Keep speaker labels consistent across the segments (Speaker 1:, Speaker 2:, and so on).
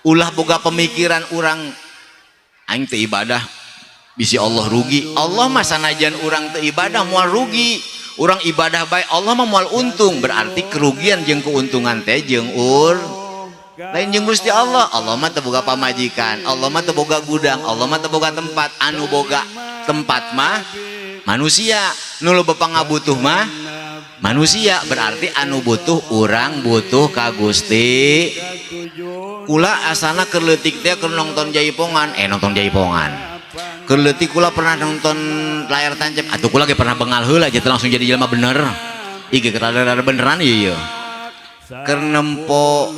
Speaker 1: Ulah boga pemikiran urang aing teu ibadah bisi Allah rugi. Allah mah sanajan urang teu ibadah moal rugi. Urang ibadah bae Allah mah moal untung. Berarti kerugian jeung keuntungan teh jeung lain jeung Gusti Allah. Allah mah teu boga pamajikan, Allah mah teu boga gudang, Allah mah teu boga tempat. Anu boga tempat mah manusia, nu loba pangabutuh mah manusia. Berarti anu butuh urang butuh ka Gusti. Kula asana keur leutik teh keur nonton jaipongan, nonton jaipongan. Keur leutik kula pernah nonton layar tancap, atuh kula ge pernah bengal heula aja langsung jadi jelema bener. Ih ge rada-rada beneran ieu. Keur nempo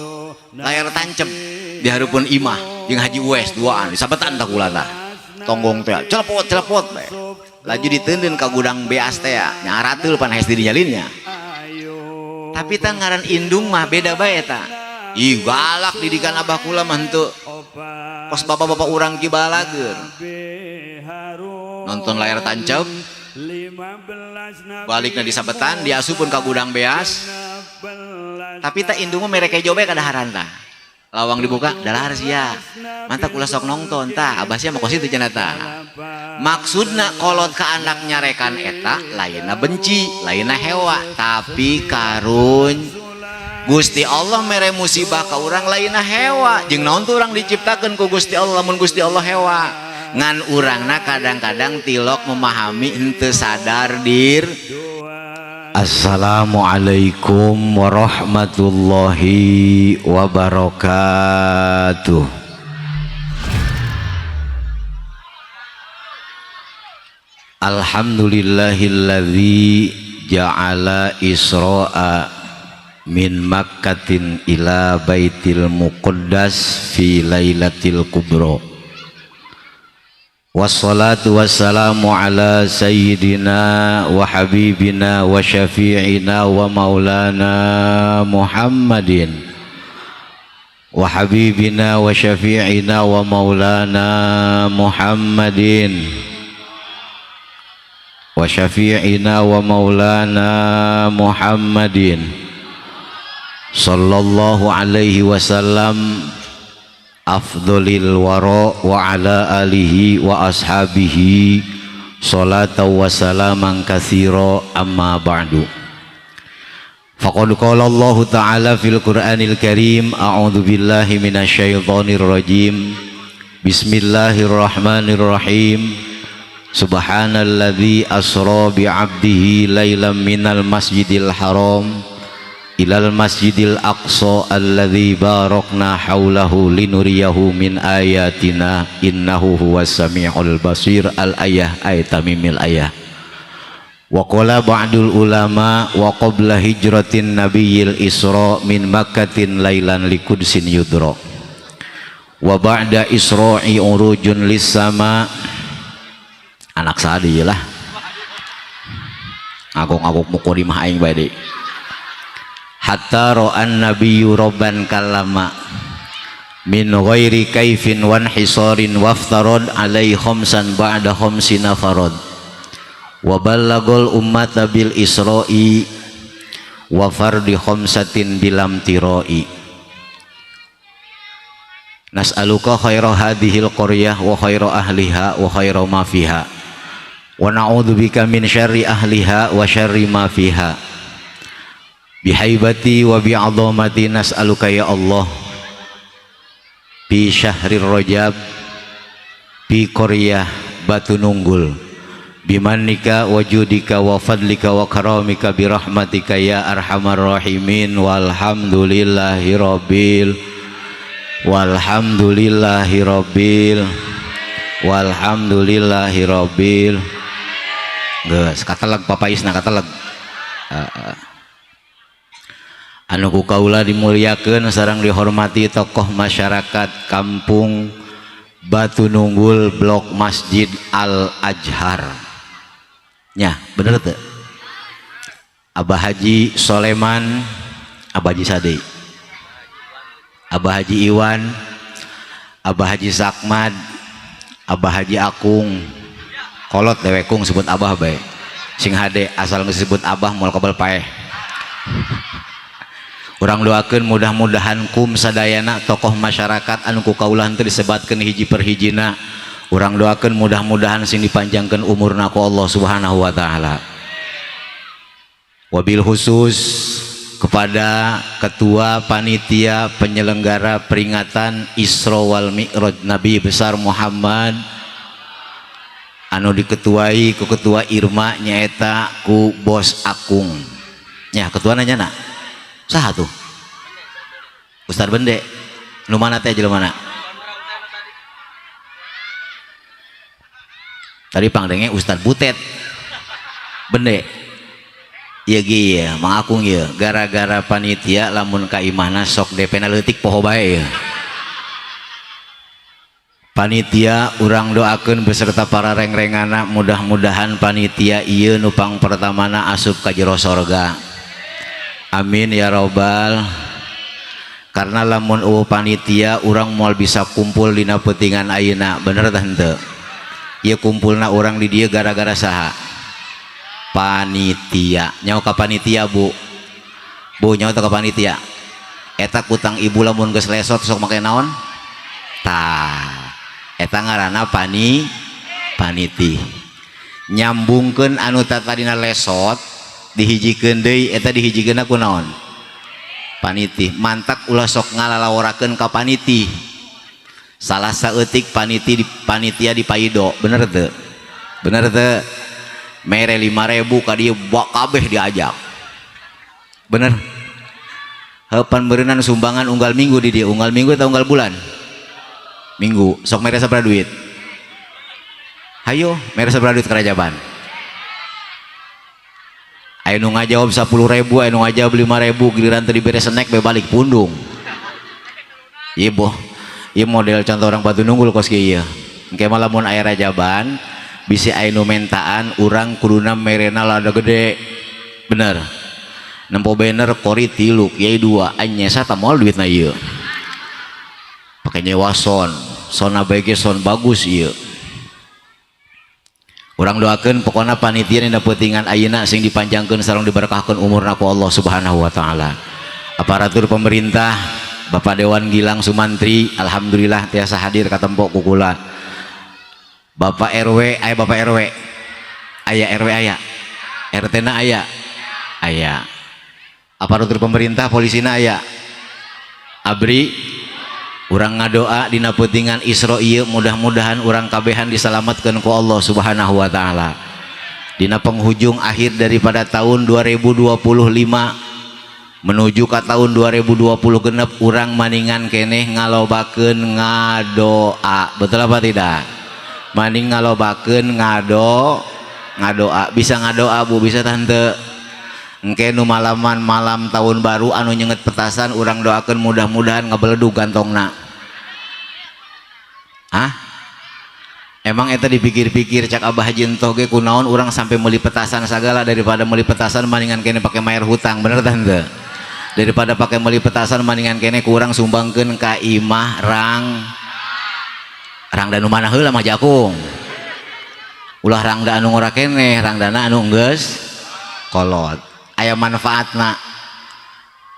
Speaker 1: layar tancap di hareupeun imah jeung Haji Uwes duaan disabetan tah kula tah. Tonggong teh celepot-celepot bae. Laju diteundeun ka gudang beas teh nyarateul pan hees di nyalinnya. Tapi tah ngaran indung mah beda bae eta. Ih galak didikan abah kula mah henteu. Kos bapak-bapak urang ki balager. Nonton layar tancap, balikna disabetan, diasupun ka gudang beas. Tapi tah indung mah mere kejo bae kadaharan tah. Lawang dibuka, dalahar sia. Mantap kula sok nonton tah, abah sia mah kos itu cenah tah. Maksudna kolot ka anak nyarekan eta lainna benci, lainna hewa, tapi karun Gusti Allah mere musibah ka urang lainna hewa. Jeung naon tuh urang diciptakeun ku Gusti Allah lamun Gusti Allah hewa. Ngan urangna kadang-kadang tilok memahami henteu sadar dir. Assalamualaikum warahmatullahi wabarakatuh. Alhamdulillahilladzi ja'ala Isra'a min Makkatin ila Baitil Muqaddas fi Lailatil Kubra. Wassalatu wassalamu ala sayyidina wa habibina wa syafi'ina wa maulana Muhammadin wa habibina wa syafi'ina wa maulana Muhammadin wa syafi'ina wa maulana Muhammadin sallallahu alaihi wasallam afdholil wara wa ala alihi wa ashabihi salatan wa salaman katsira amma ba'du. Faqad qala Allah ta'ala fil Qur'anil Karim, a'udzu billahi minasyaitonir rajim, bismillahirrahmanirrahim, subhanalladzi asra bi'abdihi lailan minal masjidil haram ilal masjidil aqsa alladzi barakna haulahu linuriyahu min ayatina innahu huwas samiul basir. Al ayah ay tamimil ayah. Wa qala ba'dul ulama wa qabla hijratin nabiyil isra min makkatin lailan liqudsin yudra wa ba'da isra'i urujun lis sama. Anak sadi lah ngagok-ngagok mukodimah aing bae deui. Hatta ra'an nabiyyu rabban kalama min ghairi kaifin wan hisarin waftarad alai khamsan ba'da khamsina farad wa ballagol ummata bil isra'i wa fardi khamsatin bilam tirai. Nas'aluka khaira hadhil qaryah wa khaira ahliha wa khaira ma fiha wa na'udzubika min syarri ahliha wa syarri ma fiha. Bihaibati wa bi'azamati nas'aluka ya Allah bi syahrir rajab bi qaryah Batu Nunggul bimannika wa judika wa fadlika wa karamika bi rahmatika ya arhamar rahimin. Walhamdulillahi rabbil walhamdulillahi rabbil walhamdulillahi rabbil. Geus kateleg papaisna kateleg. Anu ku kaula dimuliakeun sareng dihormati tokoh masyarakat kampung Batu Nunggul Blok Masjid Al Azhar. Nya, bener teu? Abah Haji Soleman, Abah Haji Sade, Abah Haji Iwan, Abah Haji Sakmad, Abah Haji Akung. Kolot dewekung sebut Abah bae. Sing hade asal geus disebut Abah moal kabel paeh. Urang doakeun mudah-mudahan kum sadayana tokoh masyarakat anu ku kaula teu disebatkeun hiji per hijina. Urang doakeun mudah-mudahan sing dipanjangkeun umurna ku Allah Subhanahu wa taala. Wabil khusus kepada Ketua Panitia Penyelenggara Peringatan Isra wal Mi'raj Nabi Besar Muhammad anu diketuai ku Ketua Irma, nyaeta ku Bos Akung nya. Ketua nanya nak saha tuh? Ustad Bende nu mana teh, jelema mana tadi pangdenge? Ustad Butet Bende. Iya ge ya Mang Akung ya, gara-gara panitia lamun ka imahna sok DP na leutik, poho bae ya. Panitia urang doakeun beserta para reng-rengana, mudah-mudahan panitia ieu nu pang pertamana asup ka jero sorga, amin ya robbal. Karena lamun euweuh panitia, urang moal bisa kumpul dina peutingan ayeuna, bener tah henteu? Ieu kumpulna urang di dieu gara-gara saha? Panitia. Nyaho ka panitia, Bu? Bu, nyaho teu ka panitia? Eta kutang ibu lamun geus lesot sok make naon tah? Eta ngaranna paniti, nyambungkeun anu tadina lesot dihijikeun deui. Eta dihijikeun ku naon? Paniti. Mantak ulah sok ngalalaworakeun ka paniti. Salah saeutik paniti di panitia di paido, bener teu? Bener teu? Mere 5.000 ka dieu bak kabeh diajak, bener? Heupan beureunan sumbangan unggal minggu di dieu, unggal minggu atau unggal bulan? Minggu. Sok mere sabaraha duit? Hayo, mere sabaraha duit kerajaban? Aya nu ngajawab 10.000, aya nu ngajawab 5.000, giliran teu dibere snack be balik pundung. Ieu boh, ieu model contoh orang Batu Nunggul kos kieu. Engke mah lamun aya rajaban bisi aya nu mentaan, urang kuduna merena lada gede. Bener. Nempo banner kori tilu, kiai dua, aing nyesa tah moal duitna ieu. Pake nyewa sound, sound ABG, sound bagus ieu. Urang doakeun pokona panitia dina peutingan ayeuna sing dipanjangkeun sareng diberkahkeun umurna ku Allah Subhanahu wa taala. Aparatur pemerintah, Bapak Dewan Gilang Sumantri, alhamdulillah tiasa hadir katempo ku kula. Bapak RW, aya Bapak RW. Aya RW aya. RT na aya. Aya. Aparatur pemerintah, polisina aya. Abri urang ngadoa dina peutingan Isra ieu mudah-mudahan urang kabehan disalamatkeun ku Allah Subhanahu wa taala. Dina penghujung akhir daripada tahun 2025 menuju ke tahun 2020 genep, urang maningan keneh ngalobakeun ngadoa, betul apa tidak? Maning ngalobakeun ngadoa. Bisa ngadoa, Bu? Bisa, Tante? Engke nu malaman malam tahun baru anu nyenget petasan, urang doakeun mudah-mudahan ngabeledug gantongna. Hah? Emang eta dipikir-pikir, cak Abah Haji entoh ge kunaon urang sampai meuli petasan sagala? Daripada meuli petasan maningan kene pake mayar hutang, bener tah henteu? Daripada pakai meuli petasan maningan kene kurang sumbangkeun ka imah rang rangda nu mana heula mah jakung. Ulah rangda anu ngora keneh, rangdana anu geus kolot, aya manfaatna.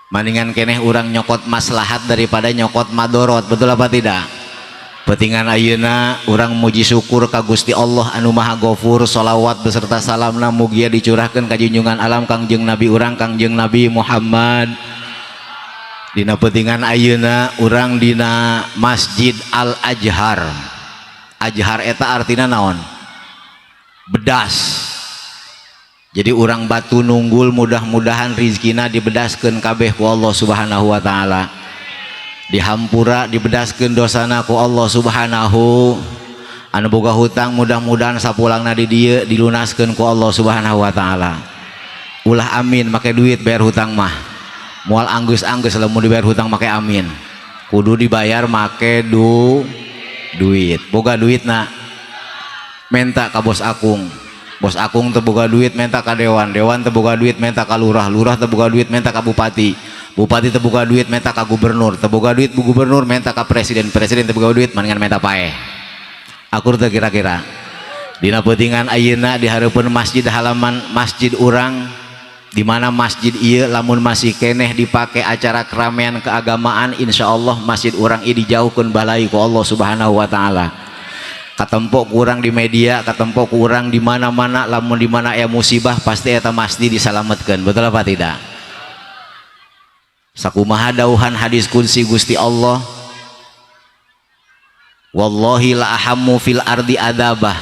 Speaker 1: Maningan keneh urang nyokot maslahat daripada nyokot madorot, betul apa tidak? Peutingan ayeuna urang muji syukur ka Gusti Allah anu Maha Gofur. Salawat beserta salamna mugia dicurahkeun ka junjungan alam Kangjeng Nabi urang, Kangjeng Nabi Muhammad. Dina peutingan ayeuna urang dina Masjid Al Azhar. Azhar eta artina naon? Bedas. Jadi urang Batu Nunggul mudah-mudahan rizkina dibedaskeun kabeh ku Allah Subhanahu wa taala, dihampura, dibedaskeun dosana ku Allah Subhanahu. Anu boga hutang mudah-mudahan sapulangna di dieu dilunaskeun ku Allah Subhanahu wa taala. Ulah amin make duit bayar hutang mah, moal anggeus-anggeus lamun dibayar hutang make amin. Kudu dibayar make duit. Boga duitna, menta ka Bos Akung. Bos Akung teu boga duit, menta ka dewan. Dewan teu boga duit, menta ka lurah. Lurah teu boga duit, menta ka bupati. Bupati teu boga duit, menta ka gubernur. Teu boga duit bu gubernur, menta ka presiden. Presiden teu boga duit, mendingan menta paeh. Akur teu kira-kira? Dina peutingan ayeuna di hareupeun masjid, halaman masjid urang. Di mana masjid ieu lamun masih keneh dipake acara keramaian keagamaan, insya Allah masjid urang ieu dijauhkeun balai ku Allah Subhanahu wa Taala. Katempo ku urang di media, katempo ku urang di mana-mana, lamun di mana aya musibah pasti eta masjid disalametkeun. Betul apa tidak? Sakumaha dauhan hadis qudsi Gusti Allah, "Wallahi la ahammu fil ardi adzabah."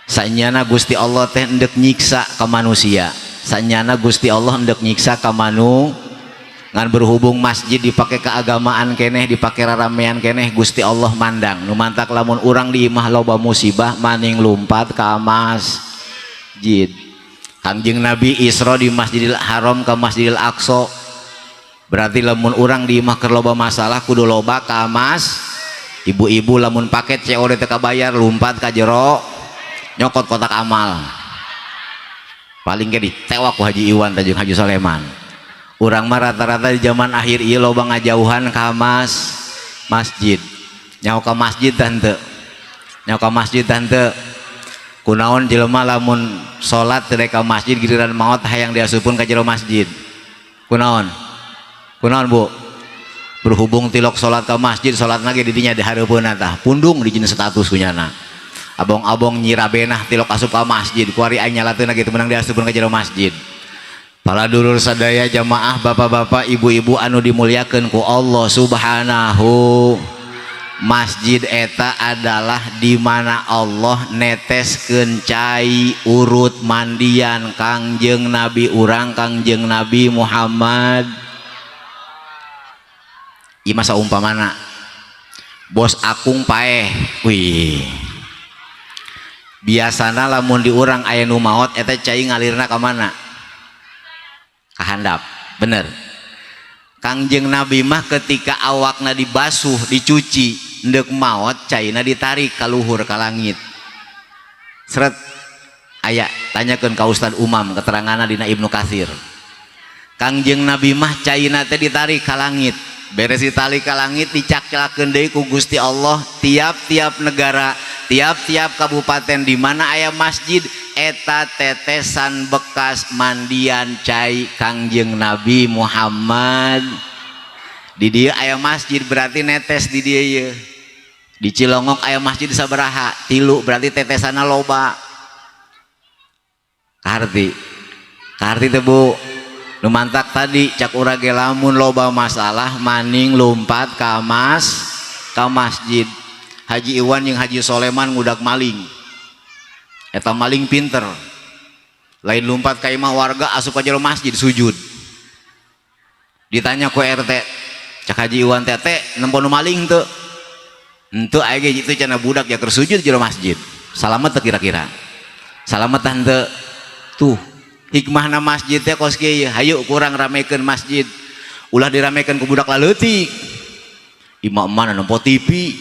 Speaker 1: Sanyana Gusti Allah teh endek nyiksa ke manusia, sanyana Gusti Allah endek nyiksa ka manu, ngan berhubung masjid dipakai keagamaan keneh, dipakai raramean keneh, Gusti Allah mandang. Nu mantak lamun urang di imah loba musibah, maning lumpat ka masjid. Kangjeng Nabi Isra di Masjidil Haram ke Masjidil Aqsa. Berarti lamun urang di imah keur loba masalah, kudu loba ka mas. Ibu-ibu lamun paket COD teu kabayar, lumpat ka jero, nyokot kotak amal. Paling ke ditewak ku Haji Iwan jeung Haji Soleman. Urang mah rata-rata di zaman akhir ieu loba ngajauhan ka masjid. Nyaho ka masjid tante, nyaho ka masjid tante. Kunaon jelema lamun salat teu ka masjid, giliran maot hayang diasupkeun ka jero masjid? Kunaon? Kunaon, Bu? Berhubung tilok salat ka masjid, salat lagi di dinya, di hareupeunna tah pundung dijieun status kunyana. Abong-abong nyirabenah tilok asup ka masjid, kuari aing nyalateun gitu menang diasupkeun ka jero masjid. Para dulur sadaya, jamaah, bapak-bapak, ibu-ibu anu dimuliakeun ku Allah Subhanahu, masjid eta adalah di mana Allah neteskeun cai urut mandian Kangjeng Nabi urang, Kangjeng Nabi Muhammad. Ieu masa umpamana bos akung paeh. Wih, biasana lamun di urang aya nu maot, eta cai ngalirna ka mana? Ka handap, bener? Kangjeng Nabi mah ketika awakna dibasuh, dicuci, ndek maot, caina ditarik ka luhur, ka langit, seret. Aya, tanyakeun ka Ustad Umam, keteranganna dina Ibnu Katsir. Kangjeng Nabi mah caina teh ditarik ka langit, beres ditarik ka langit, dicakelakeun deui ku Gusti Allah. Tiap-tiap negara, tiap-tiap kabupaten di mana aya masjid, eta tetesan bekas mandian cai Kangjeng Nabi Muhammad. Di dieu aya masjid, berarti netes di dieu ye. Di Cilongok aya masjid sabaraha? Tilu, berarti tetesanna loba. Kaharti? Kaharti teh, Bu? Nu mantak tadi cak urang ge, lamun loba masalah maning lumpat ka masjid. Haji Iwan jeung Haji Soleman ngudak maling, eta maling pinter, lain lumpat ka imah warga, asup ka jero masjid, sujud. Ditanya ku RT, cak Haji Iwan, "Tete, nempo nu maling teu?" "Henteu, aya ge itu," cenah, "budak ya keur sujud jero masjid." Salamet teu kira-kira? Salamet teu? Tuh hikmahna masjid teh kos kieu. Hayu ku urang ramekeun masjid, ulah diramekeun ku budak laleutik. Imah mana nempo TV,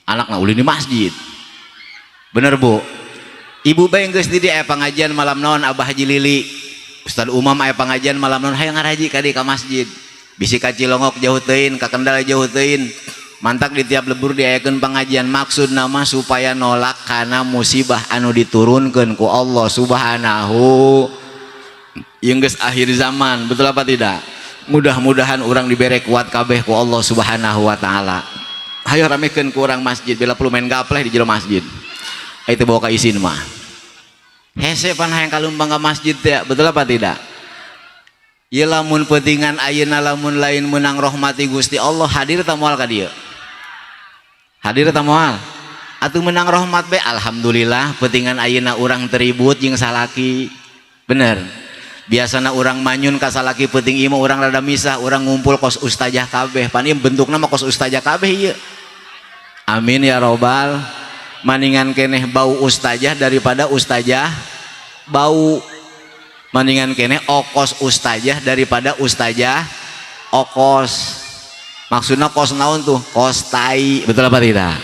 Speaker 1: anakna ulin di masjid. Bener, Bu? Ibu bae geus di dieu aya pengajian malam naon, Abah Haji Lili, Ustad Umam aya pengajian malam naon, hayang ngaraji ka dieu ka masjid. Bisi ka Cilongok jauh teuing, ka Kendal jauh teuing. Mantak di tiap lembur diayakeun pengajian, maksud nama supaya nolak kana musibah anu diturunkeun ku Allah Subhanahu. Yang geus akhir zaman, betul apa tidak? Mudah-mudahan urang dibere kuat kabeh ku Allah Subhanahu wa Taala. Hayo ramekeun ku urang masjid, bila perlu main gapleh di jero masjid. Itu bawa ka isin mah hese pan hayang kalumpang ka masjid teh, betul apa tidak? Ya, lamun pentingan ayeuna, lamun lain menang rahmati Gusti Allah, hadir ta moal ka dieu? Hadir ta moal? Atuh menang rahmat be, alhamdulillah. Pentingan ayeuna urang teribut jeung salaki, bener? Biasana urang manyun ka salaki, penting ieu mah urang rada misah, urang ngumpul kos ustazah kabeh. Pan ieu bentukna mah kos ustazah kabeh ieu. Amin ya robbal. Maningan keneh bau ustazah daripada ustazah bau, maningan keneh okos ustazah daripada ustazah okos. Maksudnya kos naon tuh? Kos tai, betul apa tidak?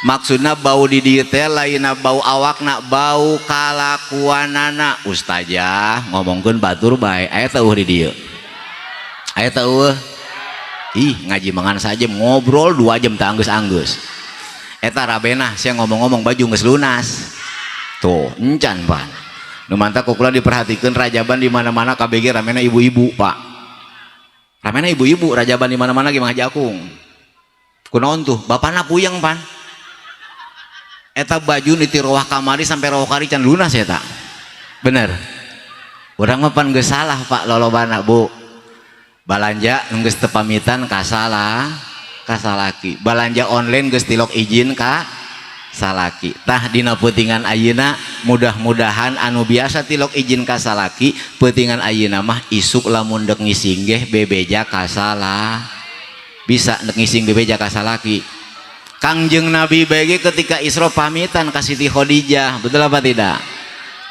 Speaker 1: Maksudnya bau di dieu teh lainna bau awakna, bau kalakuanana. Ustazah ngomongkeun batur bae, aya teu di dieu? Aya teu? Ih, ngaji mangan saja ngobrol 2 jam teu anggeus-anggeus. Eta rabenah sia ngomong-ngomong, baju geus lunas tuh, encan pan. Nu mantak ku kula diperhatikan, rajaban di mana-mana KBG ramena ibu-ibu, Pak. Ramena ibu-ibu rajaban di mana-mana ge, Mang Haji Akung. Kunaon tuh? Bapana puyeng pan. Eta baju niti roh kamari sampai roh kari can lunas eta. Bener. Urang mah pan geus salah, Pak, lolobana, Bu. Balanja geus teu pamitan ka salah ka salaki. Balanja online geus tilok izin ka salaki. Tah, dina peutingan ayeuna mudah-mudahan anu biasa tilok izin ka salaki peutingan ayeuna mah isuk lamun dek ngising ge bebeja ka salah bisa dek ngising bebeja ka salaki. Kangjeng Nabi BG ketika Isra pamitan ka Siti Khadijah, betul apa tidak?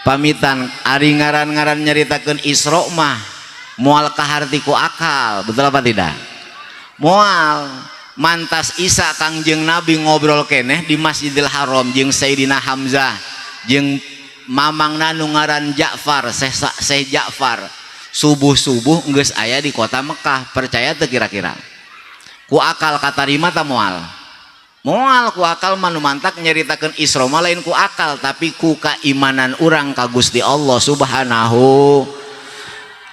Speaker 1: Pamitan. Ari ngaran-ngaran nyaritakeun Isra mah moal kaharti ku akal, betul apa tidak? Moal. Mantas Isa Kangjeng Nabi ngobrol keneh di Masjidil Haram jeung Sayyidina Hamzah jeung mamangna nu ngaran Ja'far, Syekh Syekh Ja'far. Subuh-subuh geus aya di kota Mekah. Percaya teu kira-kira? Ku akal katarima ta moal? Moal ku akal mah. Nu mantak nyaritakeun Isra mah lain ku akal, tapi ku kaimanan urang ka Gusti Allah Subhanahu.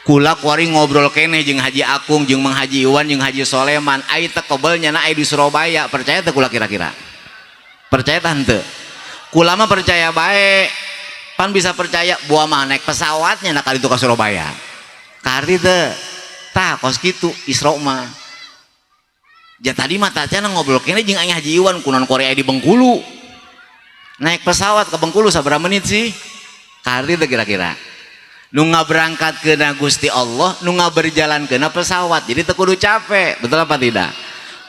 Speaker 1: Kula kuari ngobrol keneh jeung Haji Akung, jeung Mang Haji Iwan, jeung Haji Soleman, ai teu kebel nyana ai di Surabaya. Percaya teu kula kira-kira? Percaya tah henteu? Kula mah percaya bae. Pan bisa percaya buah mah naik pesawatnya nak itu ke Surabaya. Kaharti teu? Tah, kos kitu Isra mah. Ja tadi mah tacana ngobrol keneh jeung aing Haji Iwan kunaon Korea di Bengkulu. Naik pesawat ke Bengkulu sabaraha menit sih? Kaharti teu kira-kira? Nu ngaberangkat kena Gusti Allah, nu ngaberjalan kena pesawat, jadi teu kudu capek, betul apa tidak?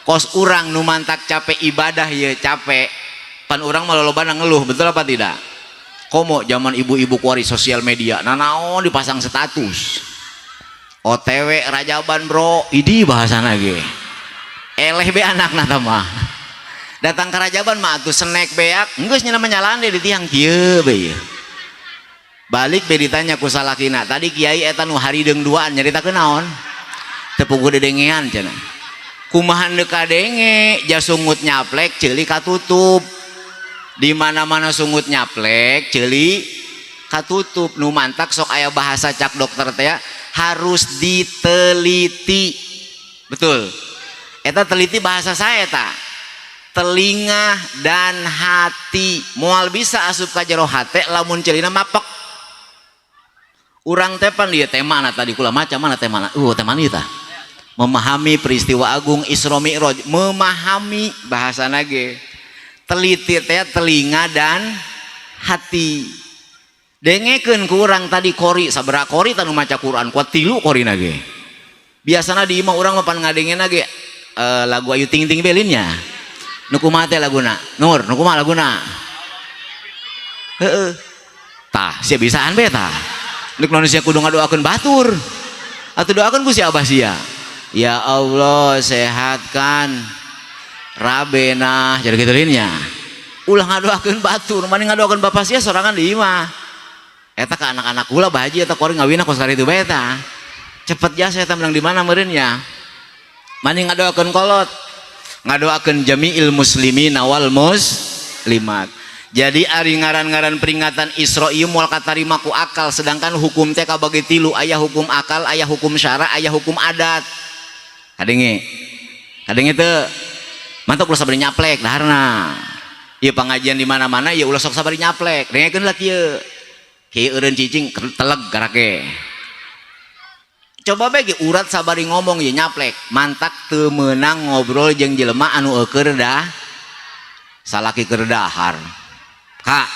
Speaker 1: Kos urang nu mantak capek ibadah ya capek pan urang mah lolobana ngeluh, betul apa tidak? Komo zaman ibu-ibu kuari sosial media, nanaon dipasang status. OTW rajaban, bro, idi bahasana ge eleh be anakna mah. Datang ke rajaban mah atuh snack beak geus nya nyalande di tiang kieu be ieu. Balik be ditanya ku salakina, tadi kiai eta nu harideung duaan nyaritakeun naon? Teu puguh dedengean cenah. Kumaha deuk kadenge, ja sungut nyaplek ceuli katutup. Di mana-mana sungut nyaplek ceuli katutup. Nu mantak sok aya bahasa cak dokter teh harus diteliti. Betul. Eta teliti bahasa saya ta. Telinga dan hati moal bisa asup ka jero hate lamun ceulina mapek. Urang teh pan dia tema na tadi kula maca mana tema tema ieu tah. Memahami peristiwa agung Isra Mi'raj, memahami bahasa ge teliti teh telinga dan hati. Dengekeun ku urang tadi kori sabaraha kori tanu maca Quran kuat tilu kori ge. Biasana di imah urang mah pan ngadengena ge lagu Ayu Ting Ting belinnya. Nu kumaha teh laguna? Nur, nu kumaha laguna? Heeh. Tah, sia bisaan be tah. Nek manusia kudu ngadoakeun batur. Atuh doakeun ku si abah sia. Ya Allah, sehatkan Rabena, jadi kitu nya. Ulah ngadoakeun batur, mending ngadoakeun bapak sia sorangan di imah. Eta ka anak-anak kula bahagia eta kuari ngawina kos karitu bae eta. Cepet jasa eta menang di mana meureun nya. Mending ngadoakeun kolot. Ngadoakeun jami'il muslimin wal muslimat. Jadi ari ngaran-ngaran peringatan Isra ieu moal katarima ku akal, sedangkan hukum teh kabagi tilu, aya hukum akal, aya hukum syara, aya hukum adat. Kadenge. Kadenge teu? Mantap ulah sabari nyaplek daharna. Ieu pengajian di mana-mana ya ulah sok sabari nyaplek. Dengekeun lah kieu. Kieu eureun cicing teleg karake. Coba bae ge urat sabari ngomong ye nyaplek. Mantak teu meunang ngobrol jeung jelema anu eueur dah. Salaki keur dahar. Kak,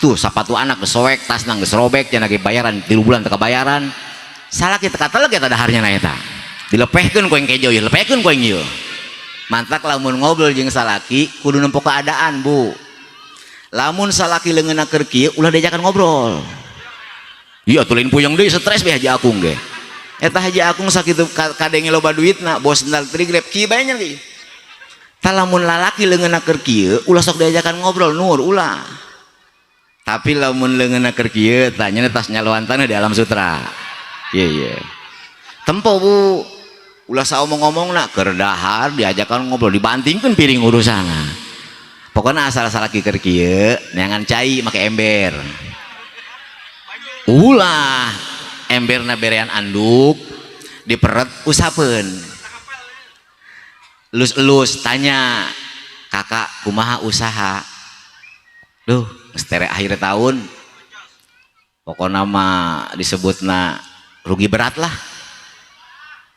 Speaker 1: tuh sepatu anak geus soek, tasna geus robek, cenah ge bayaran 3 bulan teu kabayaran. Salaki teu kateleg eta daharnya na eta. Dilepehkeun ku yang kejo ieu, lepehkeun ku yang ieu. Mantak lamun ngobrol jeung salaki kudu nempo keadaan, Bu. Lamun salaki leungeunna keur kieu ulah diajakan ngobrol. Iya atuh lain puyeng deui, stres be Haji Akung ge. Eta Haji Akung sakitu kadenge loba duitna, bos sendal trigrep kieu bae nya ge. Tah, lamun lalaki leungeunna keur kieu ulah sok diajakan ngobrol, Nur, ulah. Tapi lamun leungeunna keur kieu tah nya tas nyaluan tanah di Alam Sutra. Iya iya. Tempo, Bu. Ulah saomong-omongna keur dahar diajakan ngobrol dibantingkeun piring urusanna. Pokoknya asal salaki keur kieu neangan cai make ember. Ulah, emberna berean anduk, diperet, usapeun, elus-elus, tanya, "Kakak, kumaha usaha?" "Duh, geus tere akhir tahun, pokoknya mah disebutna rugi berat lah."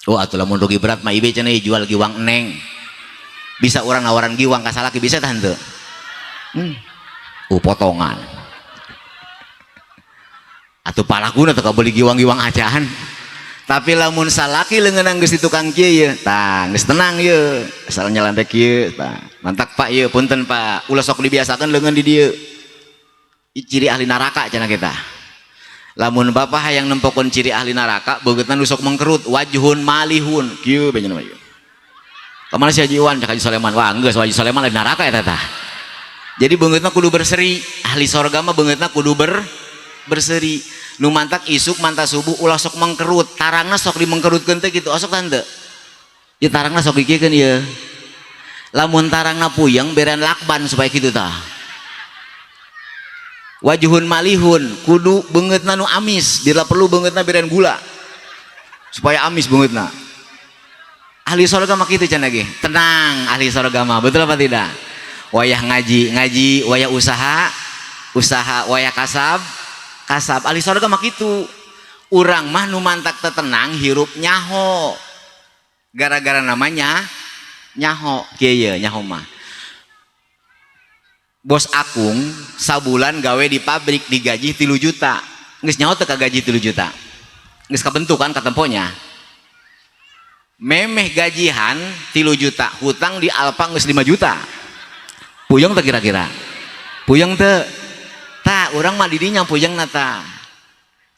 Speaker 1: "Oh, atuh lamun rugi berat mah ibe cenah jual giwang Neng." Bisa urang nawaran giwang ka salaki, bisa tah henteu? Potongan atuh palakuna teu kabeli giwang-giwang acan. Tapi lamun salaki leungeunna geus di tukang kieu ye, tah geus tenang ye, asal nyalandek kieu tah. Mantak, Pak, ieu punten, Pak, ulah sok dibiasakan leungeun di dieu. Ciri ahli neraka cenah kita. Lamun bapak hayang nempokeun ciri ahli neraka, beungeutna nu sok mengkerut, wajhun malihun, kieu bae nya ieu. "Kemana si Haji Iwan?" cak Haji Soleman. Wah, geus, Haji Soleman ahli neraka eta tah. Jadi beungeutna kudu berseri. Ahli sorga mah beungeutna kudu berseri. Nu mantak isuk mantah subuh ulah sok mengkerut, tarangna sok dimengkerutkeun teh kitu, osok tante. Ya, tarangna sok dikieukeun ieu. Lamun tarangna puyeng, berean lakban supaya kitu tah. Wajhun malihun, kudu beungeutna nu amis, bila perlu beungeutna berean gula supaya amis beungeutna. Ahli sorga mah kitu cenah ge. Tenang ahli sorga mah, betul apa tidak? Wayah ngaji, ngaji, wayah usaha, usaha, wayah kasab, kasab. Ahli sorga mah kitu. Urang mah nu mantak tenang hirup nyaho. Gara-gara namanya nyaho, kieu ye nyaho mah. Bos Akung sabulan gawe di pabrik digaji 3 juta. Geus nyaho teu ka gaji 3 juta? Geus kabentuk kan katemponya. Memeh gajian 3 juta, hutang di Alfa geus 5 juta. Puyeng teu kira-kira? Puyeng teu? Tah, urang mah didinya puyeng tah.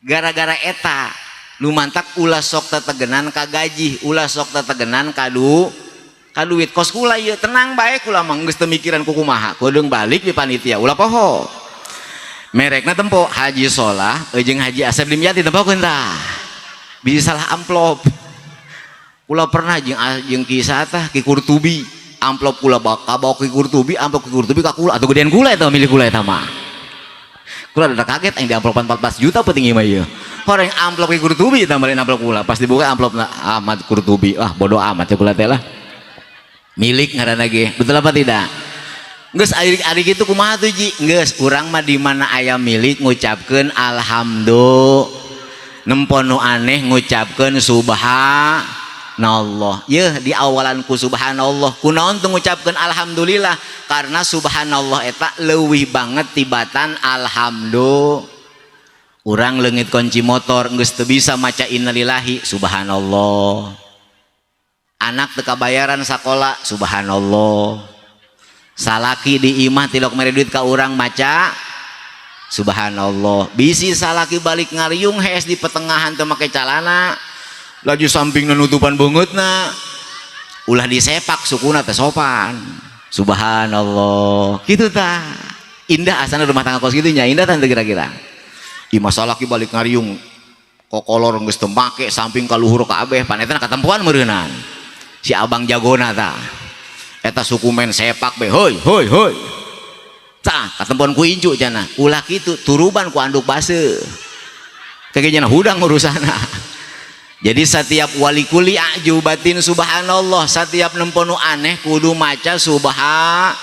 Speaker 1: Gara-gara eta nu mantak ulah sok tetegenan ka gaji, ulah sok tetegenan ka duit. Kos kula ieu tenang bae, kula mah geus teu mikiran kukumaha. Kudeung balik di panitia ulah poho. Merekna tempo Haji Solah jeung Haji Asep Dimyati, tempokeun tah. Bisa salah amplop. Kula pernah jeung jeung Ki tah, Ki Kurtubi, amplop kula kabawa Ki Kurtubi, amplop Ki Kurtubi ka kula, atuh gedean kula eta, milih kula eta mah. Kula udah kaget yang di amplopan 14 juta penting mah ieu. Horeng amplop Ki Kurtubi tambahin amplop kula. Pas dibuka amplopna Ahmad Kurtubi. Wah, bodoh amat ya kula teh lah. Milik ngaranna ge. Betul apa tidak? Geus ari-ari kitu kumaha tuh, Ji? Geus, urang mah di mana aya milik ngucapkeun alhamdulillah. Nempo nu aneh ngucapkeun subhanallah. Yeuh, di awalan ku subhanallah. Kunaon teu ngucapkeun alhamdulillah? Karena subhanallah eta leuwih banget tibatan alhamdulillah. Urang leungit kunci motor geus teu bisa maca innalillahi, subhanallah. Anak teu kabayaran sakola, subhanallah. Salaki di imah tilok mere duit ka urang, maca subhanallah. Bisi salaki balik ngariung hees di pertengahan teu make calana, laju samping nutupan beungeutna, ulah disepak sukuna, teh sopan, subhanallah gitu tah. Indah asana rumah tangga kos kitu nya, indah tante kira-kira. Imah salaki balik ngariung kokolor geus teu make samping ka luhur kabeh, pan eta katempuan meureunnan si abang jagona tah. Eta suku main sepak be, hoi hoi hoi, tah katempuan ku incu cenah. Ulah kitu, turuban ku anduk baseuh kayaknya, hudang urusana. Jadi setiap walikuli ajubatin subhanallah, setiap nempo nu aneh kudu maca subha.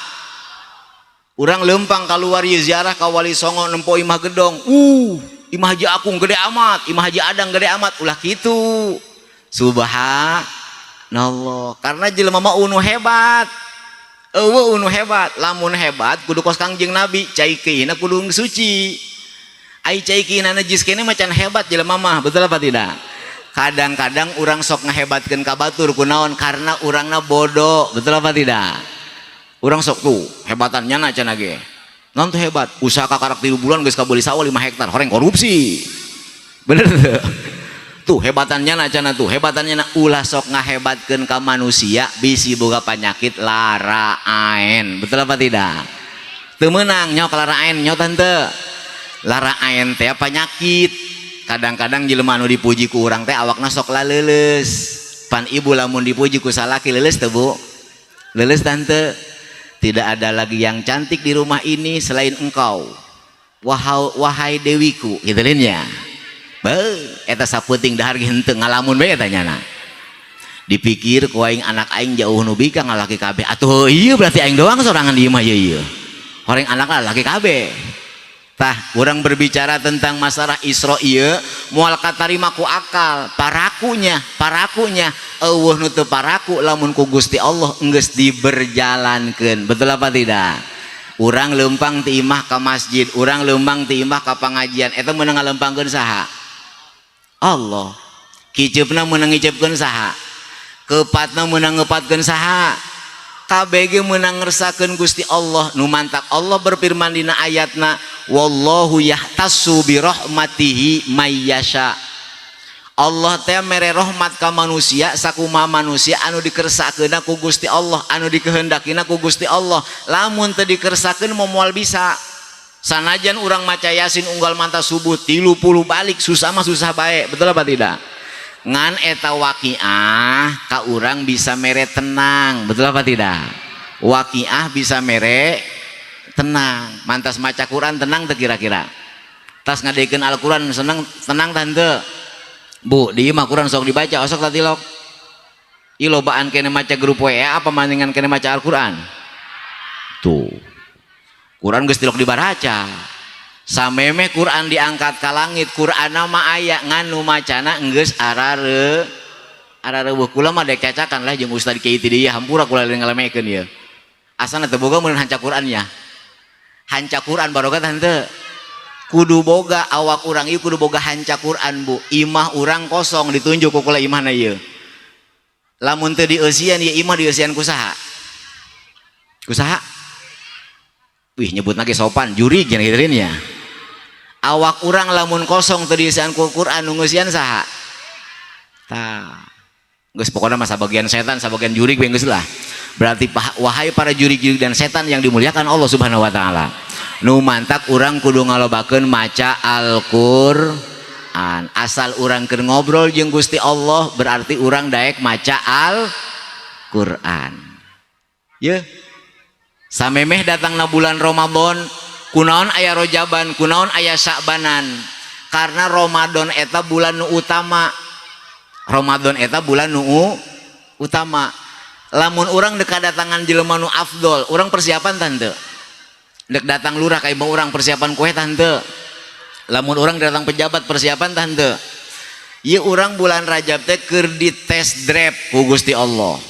Speaker 1: Urang lempang keluar ye ziarah ka Wali Songo, nempo imah gedong, imah Haji Akung gede amat, imah Haji Adang gede amat, ulah kitu, subhanallah. Karena jelema mah unu hebat, eueuh unu hebat. Lamun hebat kudu kos Kangjeng Nabi, cai keuna kudu suci. Ai cai keuna najis kene macan hebat jelema mah, betul apa tidak? Kadang-kadang urang sok ngehebatkeun ka batur, kunaon? Karena urangna bodoh, betul apa tidak? Urang sok tuh hebatannya na cenah ge. Non tuh hebat, usaha kakarak 3 bulan geus kabeuli sawah 5 hektar, horeng korupsi. Bener tuh? Tuh hebatannya na cenah, tuh hebatannya na. Ulah sok ngahebatkeun ka manusia, bisi boga penyakit laraaen, betul apa tidak? Teu meunang nyaho ka laraaen, nyaho tante. Laraaen teh penyakit. Kadang-kadang jelema anu dipuji ku urang teh awakna sok laleuleus. Pan ibu lamun dipuji ku salaki leuleus teu, Bu? Leuleus, tante. Tidak ada lagi yang cantik di rumah ini selain engkau. Wahai, wahai dewiku gitu lain ya. Be, eta sapeuting dahar ge henteu ngalamun bae eta nyana. Dipikir ku aing, anak aing jauh nu bika ngalaki kabeh. Atuh iya, berarti aing doang sorangan di imah ieu ieu. Horeng anak lalaki kabeh. Tah, urang berbicara tentang masalah Isra ieu moal katarima ku akal, parakunya, parakunya euweuh nu teu paraku lamun ku Gusti Allah enggeus diberjalankeun. Betul apa tidak? Urang lempang ti imah ka masjid, urang lempang ti imah ka pangajian, eta meunang ngalempangkeun saha? Allah. Kiceupna meunang ngiceupkeun saha? Kepatna meunang ngepatkeun saha? KBG menang ngersakeun Gusti Allah. Nu mantak Allah berfirman dina ayatna, wallahu yahtassu bi rahmatihi mayyasha. Allah teh mere rahmat ka manusia sakumaha manusia anu dikersakeun ku Gusti Allah, anu dikehendakina ku Gusti Allah. Lamun teu dikersakeun moal bisa. Sanajan urang maca Yasin unggal manta subuh 30 balik, susah mah susah bae, betul apa tidak? Ngan eta waqiah ka urang bisa mere tenang, betul apa tidak? Waqiah bisa mere tenang. Mantas maca Quran tenang teu kira-kira? Tas ngadekeun Al-Quran seneng, tenang tante. Bu, di imah Quran sok dibaca osok tadi lok. Ih, lobaan kene maca grup WA apa maningan kene maca Al-Quran? Tuh, Quran geus tilok dibaca. Samemeh Quran diangkat ka langit, Quran nama aya, ngan nu macana enggeus arare arareuweuh. Kula mah dek cacakan lah jeung ustad kiai ti dieu, hampura kula lain ngalemekeun ieu. Asana teu boga meureun hanca Qurannya. Hanca Quran baroga tante kudu boga. Awak urang ieu kudu boga hanca Quran, Bu. Imah urang kosong, ditunjuk ku kula imahna ieu. Lamun teu dieusian ieu imah, dieusian ku saha? Ku saha? Wih, nyebut lagi sopan jurig jeung kitu ya. Awak urang lamun kosong teu dieusian ku Quran, nu ngeusian saha? Tah, geus pokokna mah sabagian setan, sabagian jurig we, geus lah. Berarti wahai para jurig-jurig dan setan yang dimuliakan Allah Subhanahu wa taala, nu mantak urang kudu ngalobakeun maca Al-Qur'an. Asal urang keur ngobrol jeung Gusti Allah, berarti urang daek maca Al-Qur'an. Ye, samemeh datangna bulan Ramadan, kunaon aya rojaban, kunaon aya Sya'banan? Karena Ramadan eta bulan nu utama. Ramadan eta bulan nu utama. Lamun urang dek datangan jelema nu afdol, urang persiapan tante. Dek datang lurah ka imah urang, persiapan kue tante. Lamun urang datang pejabat, persiapan tante. Ieu urang bulan Rajab teh keur di tes drive ku Gusti Allah.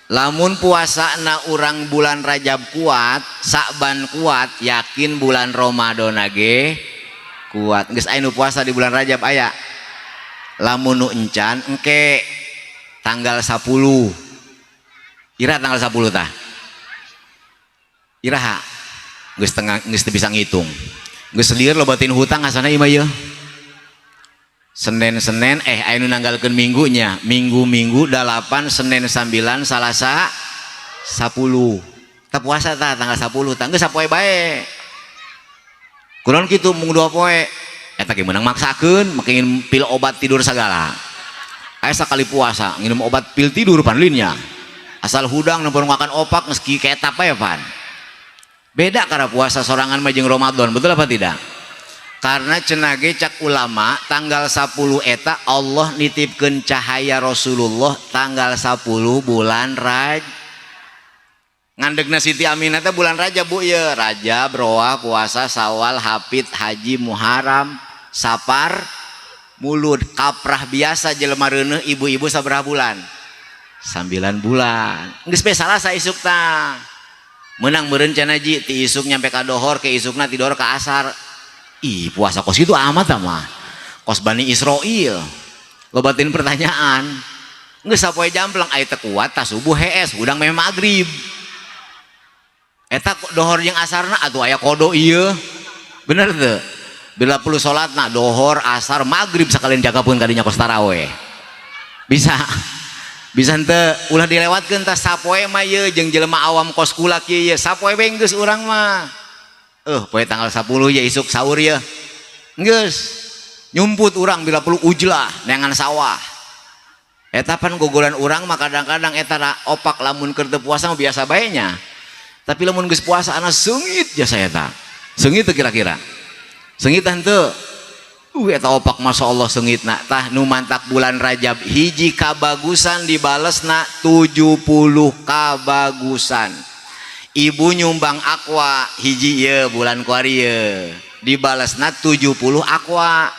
Speaker 1: Lamun puasa na urang bulan Rajab kuat, Sa'ban kuat, yakin bulan Ramadan ge kuat. Geus aya nu puasa di bulan Rajab aya? Lamun nu encan, engke tanggal 10. Ira tanggal 10 tah? Iraha? Geus tengah, geus teu bisa ngitung. Geus lieur lobatin hutang asana imah ieu. Senin-Senin, eh, aya nu nanggalkeun minggunya. Minggu-minggu 8, Senin 9, Salasa 10. Tah, puasa tah tanggal 10 tah, geus sapoe bae. Kunaon kitu mung 2 poe? Eta ge meunang maksakeun, make nginum pil obat tidur sagala. Aya sakali puasa nginum obat pil tidur pan linnya. Asal hudang nempo makan opak meski ketap ya pan. Beda karena puasa sorangan mah jeung Ramadan, betul apa tidak? Karena cenah ge cak ulama, tanggal 10 eta Allah nitipkeun cahaya Rasulullah tanggal 10 bulan Raj. Ngandegna Siti Aminah teh bulan Rajab, Bu, ya. Rajab, Roah, puasa, Sawal, Hafid, Haji, Muharram, Sapar, Mulud. Kaprah biasa jelema reuneuh ibu-ibu sabaraha bulan? 9 bulan. Geus bae Salasa isuk tah. Menang meureun cenah ji ti isuk nyampe ka dohor, ke isukna ti dohor ka asar. Ih, puasa kos itu amat mah. Kos Bani Israel. Lobatin pertanyaan. Geus sapoe jamplang aya teu kuat tah subuh hees, hudang meh magrib. Eta dohor jeung asarna atuh aya kodo ieu. Bener teu? Bila perlu salatna dohor, asar, maghrib sekalian jagapeun kadinya kos taraweh. Bisa. Bisa henteu? Ulah dilewatkeun tah sapoe mah ieu jeung jelema awam kos kula kieu ye, sapoe we geus urang mah. Poe tanggal 10 ya, isuk sahur ya. Geus. Nyumput urang bila perlu ujlah neangan sawah. Eta pan gogolan urang mah kadang-kadang eta opak lamun keur teu puasa mah biasa bae nya. Tapi lamun geus puasa ana seungit jasa eta. Seungit teu kira-kira? Seungit henteu? Eta opak, Masya Allah, seungitna. Tah, nu mantak bulan Rajab hiji kabagusan dibalesna 70 kabagusan. Ibu nyumbang Aqua hiji ye bulan kuari ye dibalesna 70 Aqua.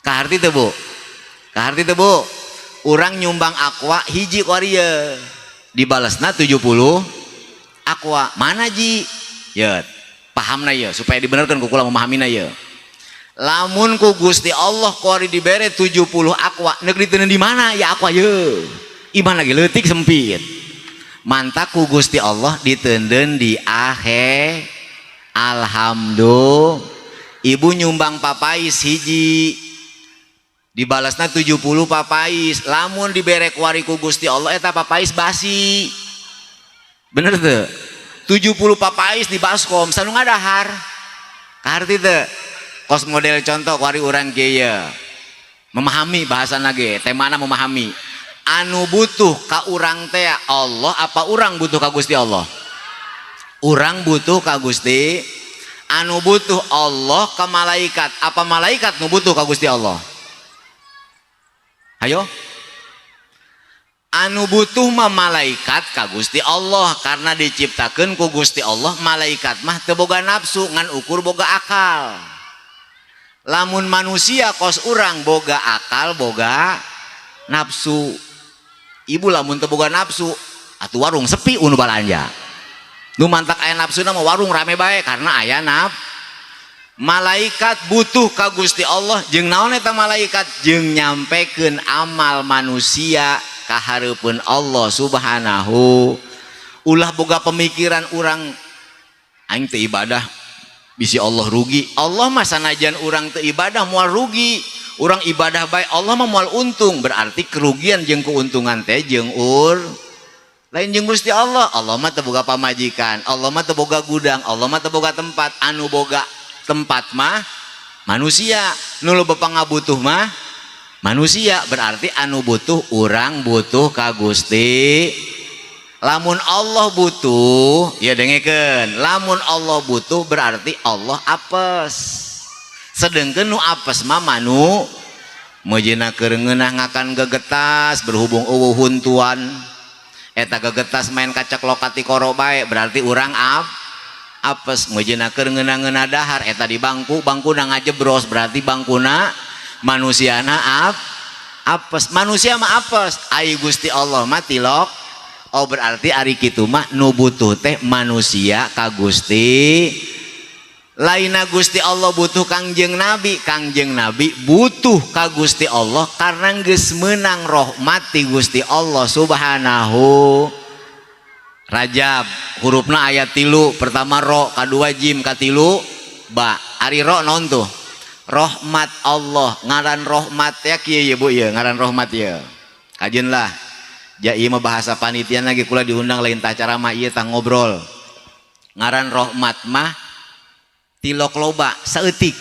Speaker 1: Kaharti teu, Bu? Kaharti teu, Bu? Urang nyumbang Aqua hiji kuari ye dibalesna 70 Aqua. Mana ji ye pahamna ye supaya dibenerkan ku kula memahaminya ye. Lamun ku Gusti Allah kuari dibere 70 Aqua, nek diteundeun di mana ya Aqua ye? Iman lagi leutik, sempit. Mantak ku Gusti Allah diteundeun di akhir. Alhamdulillah. Ibu nyumbang Papais hiji dibalasna 70 Papais. Lamun dibere kuari ku Gusti Allah eta Papais basi, bener tuh? 70 Papais di baskom sanu ngadahar. Kaharti teu? Kos model contoh kuari urang kieu memahami bahasa lagi temana memahami. Anu butuh ka urang teh Allah apa urang butuh ka Gusti Allah? Urang butuh ka Gusti. Anu butuh Allah ke malaikat apa malaikat nu butuh ka Gusti Allah? Ayo. Anu butuh mah malaikat ka Gusti Allah, karena diciptakan ku Gusti Allah malaikat mah teu boga nafsu, ngan ukur boga akal. Lamun manusia kos urang boga akal, boga nafsu. Ibu lamun teu boga nafsu atuh warung sepi unu balanja. Nu mantak aya nafsu mah warung rame bae karena aya naf. Malaikat butuh ka Gusti Allah jeung naon eta malaikat? Jeung nyampekeun amal manusia ka hareupeun Allah Subhanahu. Ulah boga pemikiran urang, aing teu ibadah bisi Allah rugi. Allah mah sanajan urang teu ibadah moal rugi. Urang ibadah bae Allah mah moal untung. Berarti kerugian jeung keuntungan teh jeung ur lain jeung Gusti Allah. Allah mah teu boga pamajikan, Allah mah teu boga gudang, Allah mah teu boga tempat. Anu boga tempat mah manusia, nu loba pangabutuh mah manusia. Berarti anu butuh urang, butuh ka Gusti. Lamun Allah butuh ya, dengekeun, lamun Allah butuh berarti Allah apes, sedengkeun nu apes mah manu meujeuhna keur ngeunah ngakan gegetas, berhubung euweuh huntuan eta gegetas main kaceklok ka tikoro bae, berarti urang apes. Meujeuhna keur ngeunah-ngeunah dahar eta di bangku, bangkuna ngajebros, berarti bangkuna manusiana apes. Manusia mah apes, ai Gusti Allah mah tilok. Oh, berarti ari kitu mah nu butuh teh manusia ka Gusti, lainna Gusti Allah butuh Kangjeng Nabi. Kangjeng Nabi butuh ka Gusti Allah karena geus meunang rahmat ti Gusti Allah Subhanahu. Rajab hurufna aya tilu, pertama ro, kadua jim, katilu ba. Ari ro naon tuh? Rahmat Allah. Ngaran rahmat ya kieu ya, Bu, ya ngaran rahmat ya kajeun lah. Ja ieu mah bahasa panitia lagi, kula diundang lain tah ceramah ieu, tah ngobrol. Ngaran rahmat mah tilok loba saeutik.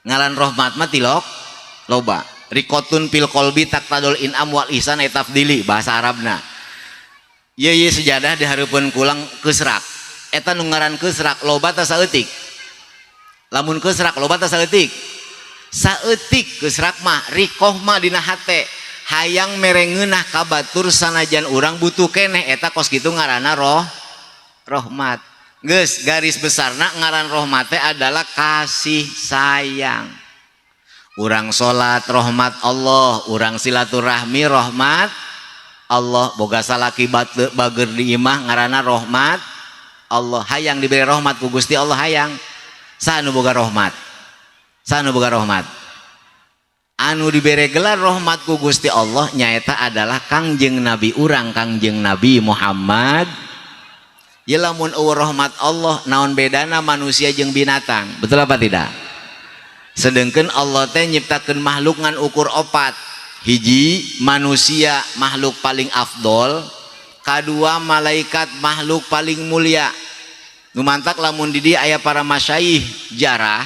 Speaker 1: Ngaran rahmat mah tilok loba. Riqotun fil qalbi taqtadhil in'am wal ihsan tafdili bahasa Arabna. Ye ye sejadah di hareupeun kulang keusrak. Eta nu ngaran keusrak loba tah saeutik? Lamun keusrak loba tah saeutik? Saeutik keusrak mah. Riqoh mah dina hate hayang mere ngeunah ka batur sanajan urang butuh keneh, eta kos kitu ngaranna rohmat. Geus garis besarna ngaran rohmat teh adalah kasih sayang. Urang salat rahmat Allah, urang silaturahmi rahmat Allah, boga salaki bager di imah ngaranna rahmat Allah. Hayang diberi rahmat ku Gusti Allah, hayang. Saha nu boga rahmat? Saha nu boga rahmat? Anu dibere gelar rahmat ku Gusti Allah nyaeta adalah Kangjeng Nabi urang, Kangjeng Nabi Muhammad. Ya lamun euweuh rahmat Allah, naon bedana manusia jeung binatang? Betul apa tidak? Sedangkan Allah teh nyiptakeun makhluk ngan ukur opat. Hiji manusia, makhluk paling afdol. Kadua malaikat, makhluk paling mulia. Nu mantak lamun di dieu aya para masyayikh jarah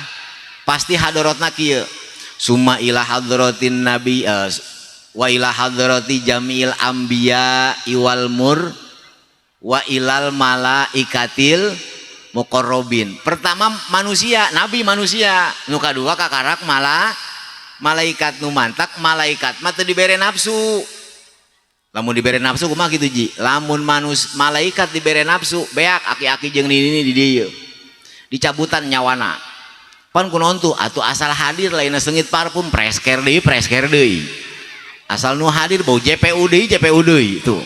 Speaker 1: pasti hadorotna kieu: summa ila hadratin nabi wa ila hadrati jami'il anbiya wal mur wa ilal malaikatil. Muqarrabin. Pertama manusia, nabi manusia. Nu kadua kakarak malah malaikat. Nu mantak malaikat mah teu dibere nafsu. Lamun dibere nafsu kumaha kitu, Ji? Lamun malaikat dibere nafsu, beak aki-aki jeung nini di dieu. Dicabutan nyawana. Pan kunaon tuh? Atuh asal hadir, lainna seungit parfum, fresh care deui, fresh care deui. Asal nu hadir bau JPU deui, JPU deui tuh.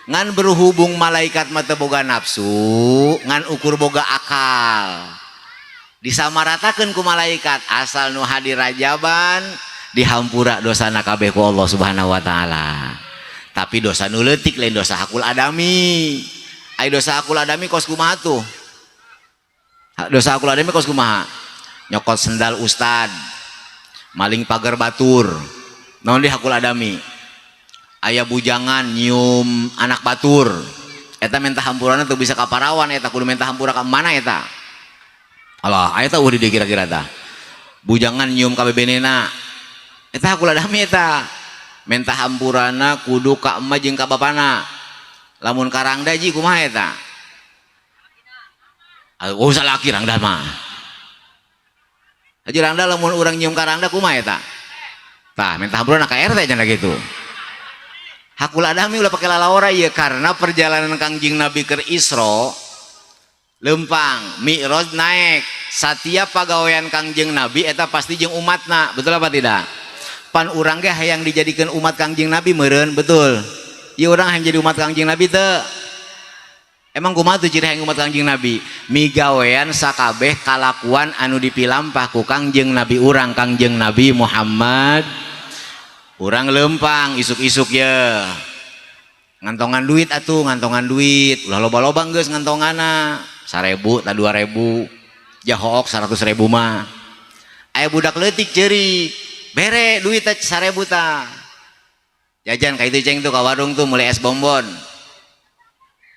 Speaker 1: Ngan berhubung malaikat mah teu boga nafsu, ngan ukur boga akal. Disamaratakeun ku malaikat, asal nu hadir rajaban dihampura dosana kabeh ku Allah Subhanahu wa Taala. Tapi dosa nu leutik, lain dosa hakul adami. Ai dosa hakul adami kos kumaha tuh? Dosa hakul adami kos kumaha? Nyokot sendal ustad, maling pagar batur. Naon di hakul adami? Aya bujangan nyium anak batur. Eta minta hampurana tuh bisa ka parawan eta, kudu minta hampura ka mana eta? Alah, eta eueuh di dieu kira-kira tah. Bujangan nyium ka bebenena. Eta hakul adami eta. Minta hampurana kudu ka emak jeung ka bapana. Lamun ka rangda, Ji, kumaha eta? Oh, salaki rangda mah. Haji rangda, lamun urang nyium ka rangda kumaha eta? Tah, minta hampurana ka RT cenah gitu. Hakul adami ulah pakai lalawara ieu, karena perjalanan Kangjeng Nabi ke Isra lempang, Mi'raj naik. Setiap pagawean Kangjeng Nabi eta pasti jeung umatna, betul apa tidak? Pan urang ge hayang dijadikan umat Kangjeng Nabi meureun, betul? Ieu urang hayang jadi umat Kangjeng Nabi teu? Emang kumaha tuh ciri hayang umat Kangjeng Nabi? Migawean sakabeh kalakuan anu dipilampah ku Kangjeng Nabi urang, Kangjeng Nabi Muhammad. Urang lempang isuk-isuk ya ngantongan duit atuh, ngantongan duit ulah loba-loba, geus ngantongana 1000 ta 2000, jahook 100.000 mah. Aya budak leutik ceurik, bere duit teh 1000 ta, jajan ka itu, ceng, tuh ka warung tuh mulai es bonbon.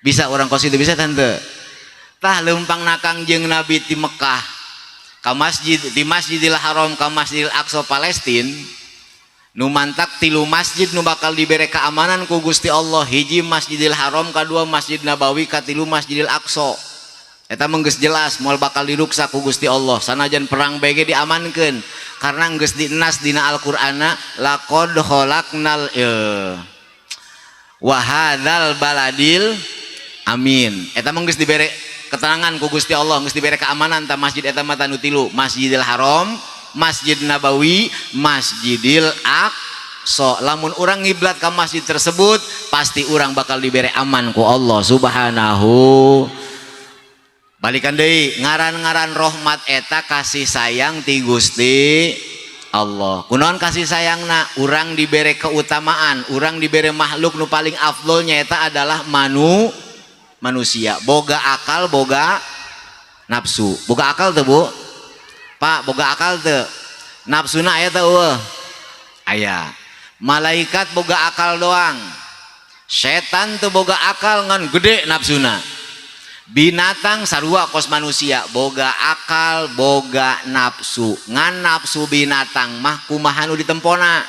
Speaker 1: Bisa orang kos itu, bisa tante. Tah, lempang na Kangjeng Nabi di Mekah ka masjid, di Masjidil Haram ka Masjidil Aqsa Palestina. Nu mantak tilu masjid nu bakal dibere keamanan ku Gusti Allah: hiji Masjidil Haram, kadua Masjid Nabawi, katilu Masjidil Aqsa. Eta mah geus jelas moal bakal diruksak ku Gusti Allah, sanajan perang BG diamankeun, karena geus dinas dina Al-Qur'ana laqad khalaqnal wa hadzal baladil amin. Eta mah geus dibere ketenangan ku Gusti Allah, geus dibere keamanan ta masjid eta mah nu tilu: Masjidil Haram, Masjid Nabawi, Masjidil Aqsa. Lamun urang ngiblat ke masjid tersebut, pasti urang bakal dibere aman ku Allah Subhanahu. Balikan deui, ngaran-ngaran rahmat eta kasih sayang ti Gusti Allah. Kunaon kasih sayangna? Urang dibere keutamaan, urang dibere makhluk nu paling afdolnya eta adalah manusia. Boga akal, boga nafsu. Boga akal tuh, Bu? Pak, boga akal teu? Nafsuna aya teu? Eueuh? Aya. Malaikat boga akal doang. Setan teu boga akal ngan gede nafsuna. Binatang sarua kos manusia, boga akal, boga nafsu. Ngan nafsu binatang mah kumaha nu ditempona.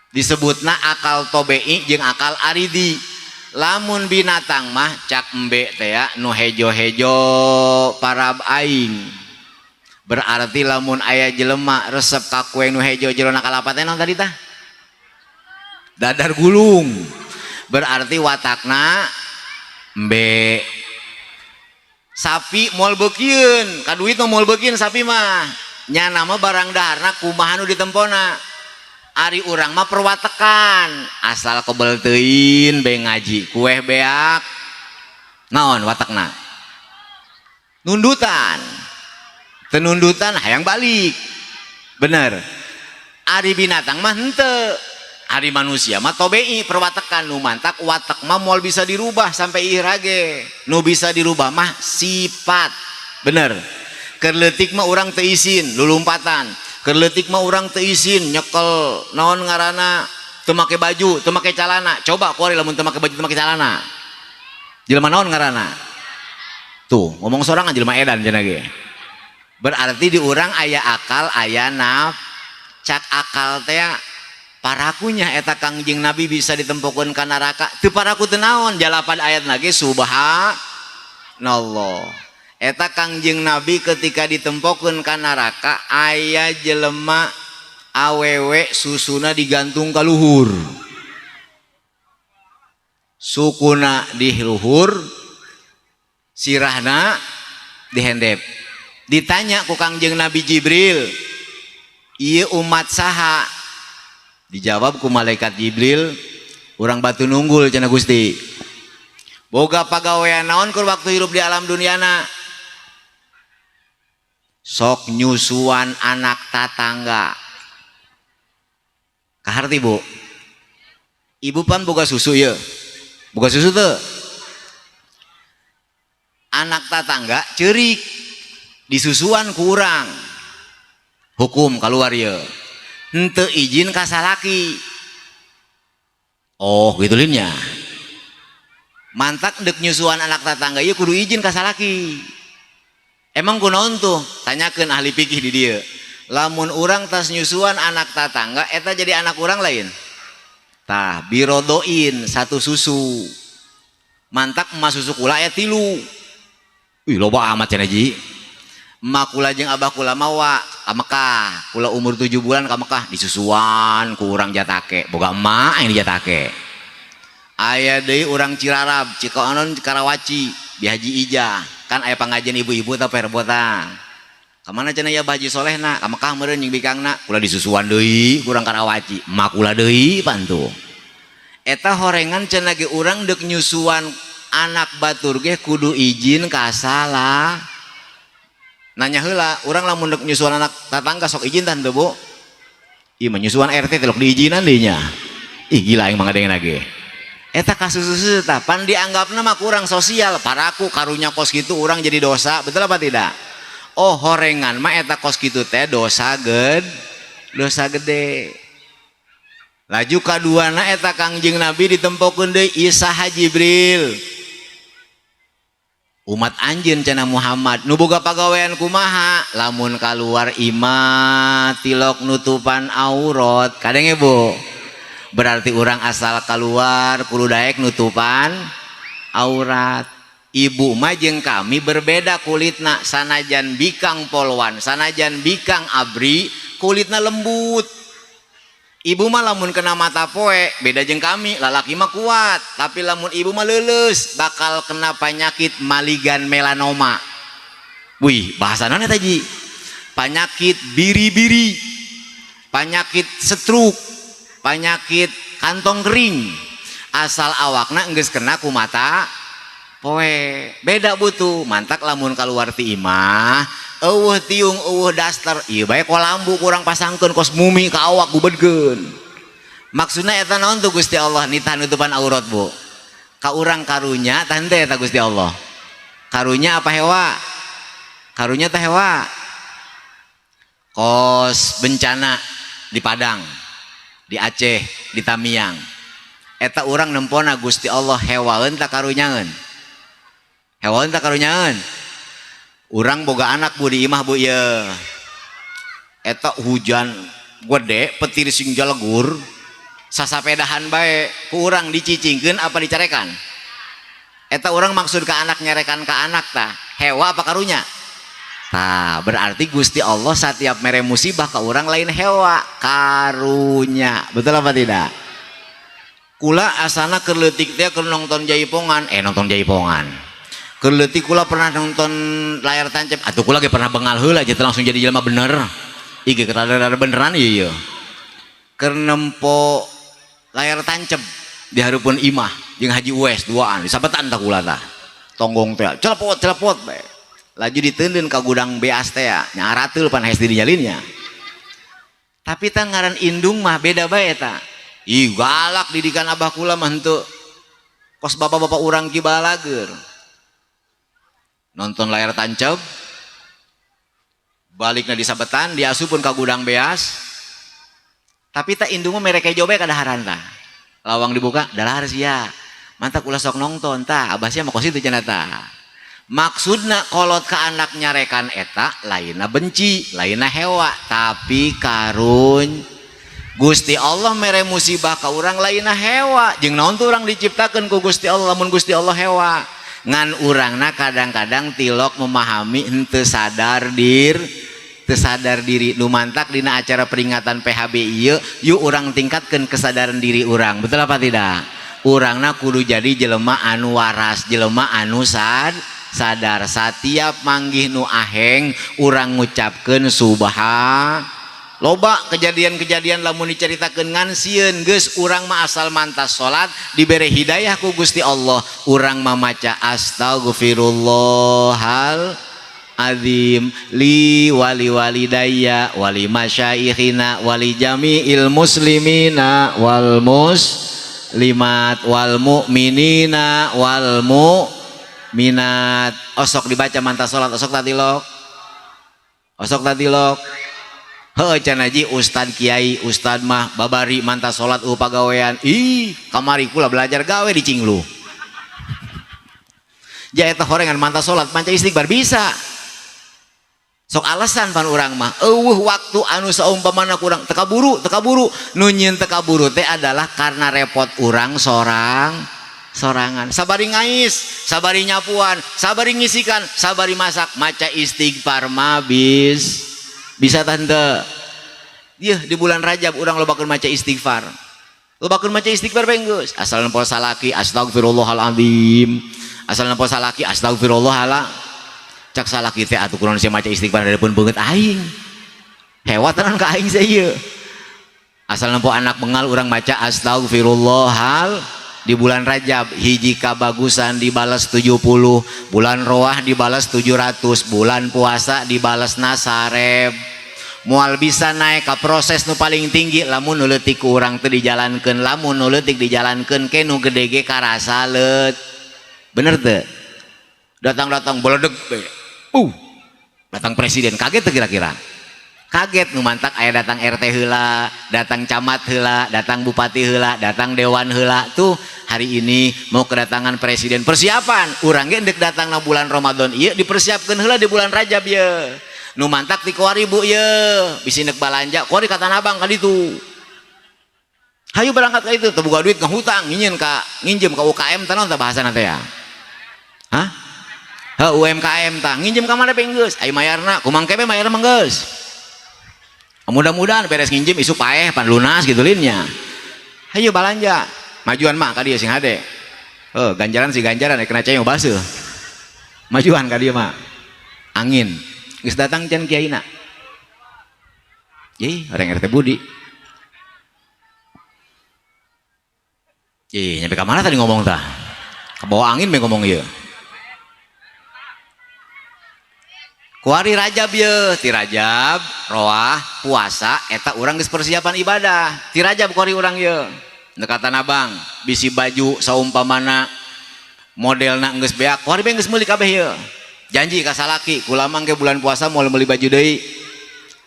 Speaker 1: Disebutna akal tobei jeung akal aridi. Lamun binatang mah cak embe teh ya, nu hejo-hejo parab aing. Berarti lamun aya jelema resep ka kue nu hejo jerona kalapa teh, naon tadi tah? Dadar gulung. Berarti watakna embe. Sapi moal beukieun ka duit mah, moal beukieun sapi mah. Nyana mah barang daharna kumaha nu ditempona. Ari urang mah perwatekan, asal kebel teuing be ngaji, kueh beak. Naon watakna? Nundutan. Tenundutan hayang balik, bener. Ari binatang mah henteu. Ari manusia mah tobei, perwatekan. Nu mantak watak mah moal bisa dirubah sampai irage. Nu bisa dirubah mah sifat, bener. Keur leutik mah urang teu isin lulumpatan, keur leutik mah urang teu isin nyekel naon ngaranna, teu make baju, teu make calana. Coba kuari lamun teu make baju, teu make calana, jelema naon ngaranna? Tuh, ngomong sorangan, jelema edan cenah ge. Berarti di urang aya akal, aya cak akal teh parakunya eta Kangjeng Nabi bisa ditempokeun ka neraka teu paraku teu naon, jalapan ayat lagi subhanallah. Eta Kangjeng Nabi ketika ditempokeun ka neraka, aya jelema awewe susuna digantung ka luhur, sukuna di luhur, sirahna dihendep. Ditanya ku Kangjeng Nabi Jibril, "Ieu umat saha?" Dijawab ku malaikat Jibril, "Urang Batu Nunggul," cenah. "Gusti, boga pagawean naon keur waktu hirup di alam duniana?" "Sok nyusuan anak tatangga." Kaharti, Bu? Ibu pan boga susu ya, boga susu tuh. Anak tatangga cerik, disusuan ku urang. Hukum keluar ya, henteu izin ka salaki. Oh gitu linnya. Mantak dek nyusuan anak tetangga ieu kudu izin ka salaki. Emang kunaon tuh? Tanyakeun ahli fikih di dieu. Lamun urang tas nyusuan anak tetangga, eta jadi anak urang lain? Tah, birodoin, satu susu. Mantak emak susu kula aya tilu. Wih, loba amat cenah, Ji. Emak kula jeung abah kula mawa ka Mekah. Kula umur 7 bulan ka Mekah, disusuan ku urang Jatake. Boga emak yang di Jatake. Aya deui urang Cirarab, Cikonon, Karawaci, Bi Haji Ijah. Kan aya pengajian ibu-ibu tah perbota. Kamana cenah ya Haji Solehna? Ka Mekah meureun jeung bikangna. Kula disusuan deui ku urang Karawaci. Emak kula deui pantu. Eta horengan cenah ge urang deuk nyusuan anak batur ge kudu izin ka salah. Nanya heula, urang lamun deuk nyusuan anak tatangga sok izin tah henteu, Bu? Ih, menyusuan RT telok diizinan deui nya. Ih, gila aing mah ngadengin lagi. Eta kasus susu tah pan dianggapna mah kurang sosial, paraku karunya kos kitu urang jadi dosa, betul apa tidak? Oh, horengan mah eta kos kitu teh dosa gede, dosa gede. Laju kaduana, eta Kangjeng Nabi ditempokeun deui, "Saha Jibril?" "Umat anjeun," cenah Muhammad. "Nu boga pagawean kumaha?" "Lamun kaluar imah tilok nutupan aurat." Kadenge, Bu? Berarti orang asal keluar kudu daek nutupan aurat. Ibu mah jeung kami berbeda kulitna. Sanajan bikang polwan, sanajan bikang abri, kulitna lembut. Ibu mah lamun kena mata poe beda jeung kami lalaki mah kuat, tapi lamun ibu mah leuleus bakal kena penyakit maligan melanoma. Wih, bahasa naon eta, Ji? Penyakit biri-biri, penyakit stroke, penyakit kantong kering, asal awakna geus kena ku mata poe. Beda butuh. Mantak lamun keluar ti imah, euweuh tiung, euweuh daster, ieu bae kolambu kurang pasangkeun kos mumi ka awak, gubedkeun. Maksudna eta naon tuh? Gusti Allah nitah nutupan aurat, Bu, ka urang karunya tah henteu eta? Gusti Allah karunya apa hewa? Karunya tah hewa? Kos bencana di Padang, di Aceh, di Tamiang, eta urang nempona Gusti Allah hewaeun tak karunyaeun? Hewaeun tak karunyaeun? Urang boga anak, Bu, di imah, Bu. Ye, eta hujan gede, petir sing jalegur, sasapedahan bae, ku urang dicicingkeun apa dicarekan? Eta urang maksud ke anak, nyarekan ke anak tah hewa apa karunya? Tah, berarti Gusti Allah setiap mere musibah ke orang lain hewa, karunya. Betul apa tidak? Kula asana keur leutik teh keur nonton jaipongan, eh, nonton jaipongan. Keur leutik kula pernah nonton layar tancap, atuh kula ge pernah bengal heula aja langsung jadi jelema bener. Ih, ge rada beneran ieu ieu. Keur nempo layar tancap di hareupeun imah jeung Haji Uwes duaan disabetan tah kula tah. Tonggong teh celepot celepot bae. Laju diteundeun ka gudang beas teh nya, arateul pan hees dinyalinnya. Tapi tah ngaran indung mah beda bae eta. Ih, galak didikan abah kula mah, henteu kos bapak-bapak urang ki balager. Nonton layar tancap, balikna disabetan, diasupun ka gudang beas. Tapi tak indung mah mere kejo bae kadaharan tah. Lawang dibuka, dalahar sia. Mantak ulah sok nonton tah, abah sia mah kos itu cenah tah. Maksudna kolot ke anak nyarekan eta lainna benci, lainna hewa, tapi karun. Gusti Allah mere musibah ka urang lainna hewa. Jeung naon tuh urang diciptakeun ku Gusti Allah lamun Gusti Allah hewa? Ngan urangna kadang-kadang tilok memahami henteu sadar dir, teu sadar diri. Nu mantak dina acara peringatan PHB ieu, yuk urang tingkatkeun kesadaran diri urang. Betul apa tidak? Urangna kudu jadi jelema anu waras, jelema anu sadar. Satiap manggih nu aheng urang ngucapkeun subhan. Loba kejadian-kejadian lamun diceritakeun ngan sieun. Geus, urang mah asal mantas salat dibere hidayah ku Gusti Allah, urang mamaca astagfirullahal azim li wali walidayya wali masyaikhina wali jami'il muslimina wal muslimat wal mu'minina wal mu'minat. Osok dibaca mantas salat, osok tatilok, osok tatilok. Heuh, cenah ji ustad, kiai, ustad mah babari mantas salat pagawean. Ih, kamari kula belajar gawe di cinglu. Ja eta horengan mantas salat manca istighfar bisa. Sok alasan pan urang mah eueuh waktu anu saumpamana kurang teu kaburu, teu kaburu. Nu nyieun teu kaburu teh adalah karena repot urang sorang sorangan. Sabari ngais, sabari nyapuan, sabari ngisikan, sabari masak, maca istighfar mah bis bisa tante. Dia di bulan Rajab urang lobakeun maca istighfar, lobakeun maca istighfar bae geus. Asal nempo salaki astagfirullahaladzim, asal nempo salaki astagfirullahala. Cak salaki teh atuh kunaon sia maca istighfar dari pun beungeut aing, hewat tenan ka aing sia. Asal nempo anak bengal urang maca astagfirullahal. Di bulan Rajab hiji kabagusan dibalas 70, bulan Roah dibalas 700, bulan puasa dibalas nasareb. Moal bisa naik ke proses nu paling tinggi lamun nu leutik ku urang teu dijalankeun. Lamun nu leutik dijalankeun ke nu gede ge karasa leut. Bener teu? Datang-datang beledeg be. Datang presiden kaget teu kira-kira? Kaget. Nu mantak aya datang RT heula, datang camat heula, datang bupati heula, datang dewan heula. Tuh, hari ini mau kedatangan presiden, persiapan. Urang ge ndek datang na bulan Ramadan ieu dipersiapkeun heula di bulan Rajab ye. Nu mantak ti kuari, Bu, ye bisi nek balanja kuari ka Tanah Abang ka ditu. Hayu berangkat ka itu, teu boga duit ngahutang, nginjeun ka, nginjem ka UKM teh, naon tah bahasana teh ya? Hah? Ha, UMKM tah, nginjem ka mana geus, ai mayarna kumang kebe mayarna mah geus. Mudah-mudahan beres nginjem isuk paeh pan lunas gitu linnya. Hayu balanja, majuan mah ka dieu sing hade. Heuh, ganjaran si ganjaran kena cai baseuh. Majuan ka dieu mah. Angin. Geus datang can kiaina? Ih, orang RT Budi. Ih, nyampe ka mana tadi ngomong tah? Kebawa angin be ngomong ieu. Kuari Rajab ye, ti Rajab, Roah, puasa, eta urang geus persiapan ibadah. Ti Rajab kuari urang ye. Dekatan abang, bisi baju saumpamana modelna geus beak, kuari be geus meuli kabeh ye. Janji ka salaki, kula mah ge bulan puasa moal meuli baju deui.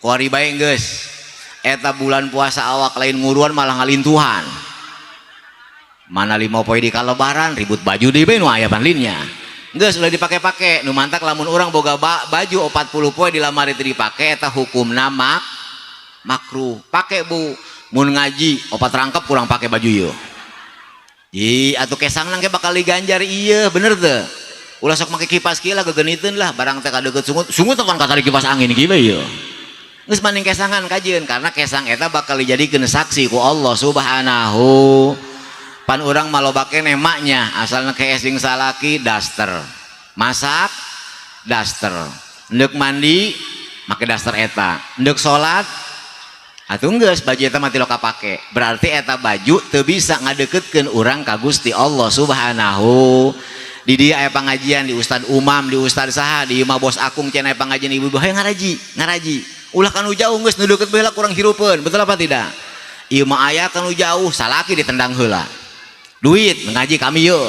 Speaker 1: Kuari bae geus. Eta bulan puasa awak lain nguruan malah ngalintuhan. Mana lima poe di kalebaran ribut baju deui bae nu aya panlinnya. Geus ulah dipake-pake. Nu mantak lamun urang boga baju 40 poe di lamari teu dipake, eta hukumna makruh. Pake, Bu. Mun ngaji opat rangkep kurang pake baju ieu. Ih, atuh kesang nang ge bakal diganjar ieu, bener teu? Ulah sok make kipas kieu lah, gegeniteun lah, barang teh kadeukeut sungut, sungut teh kan katari kipas angin kieu ieu. Geus maning kesangan kajeun karena kesang eta bakal dijadikeun saksi ku Allah Subhanahu. Pan urang mah loba keneh maknya, asalna kees jeung salaki daster. Masak daster. Endek mandi make daster eta. Endek salat atuh geus baju eta mah tilok kapake. Berarti eta baju teu bisa ngadeukeutkeun urang ka Gusti Allah Subhanahu. Di dia aya pangajian di Ustad Umam, di Ustad saha, di imah Bos Akung cenah aya pangajian ibu-ibu, hayang ngaraji, ngaraji. Ulah kanu jauh geus nu deukeut bae lah kurang hirupeun, betul apa tidak? Ieu mah aya kanu jauh, salaki ditendang heula. Duit ngaji kami yo.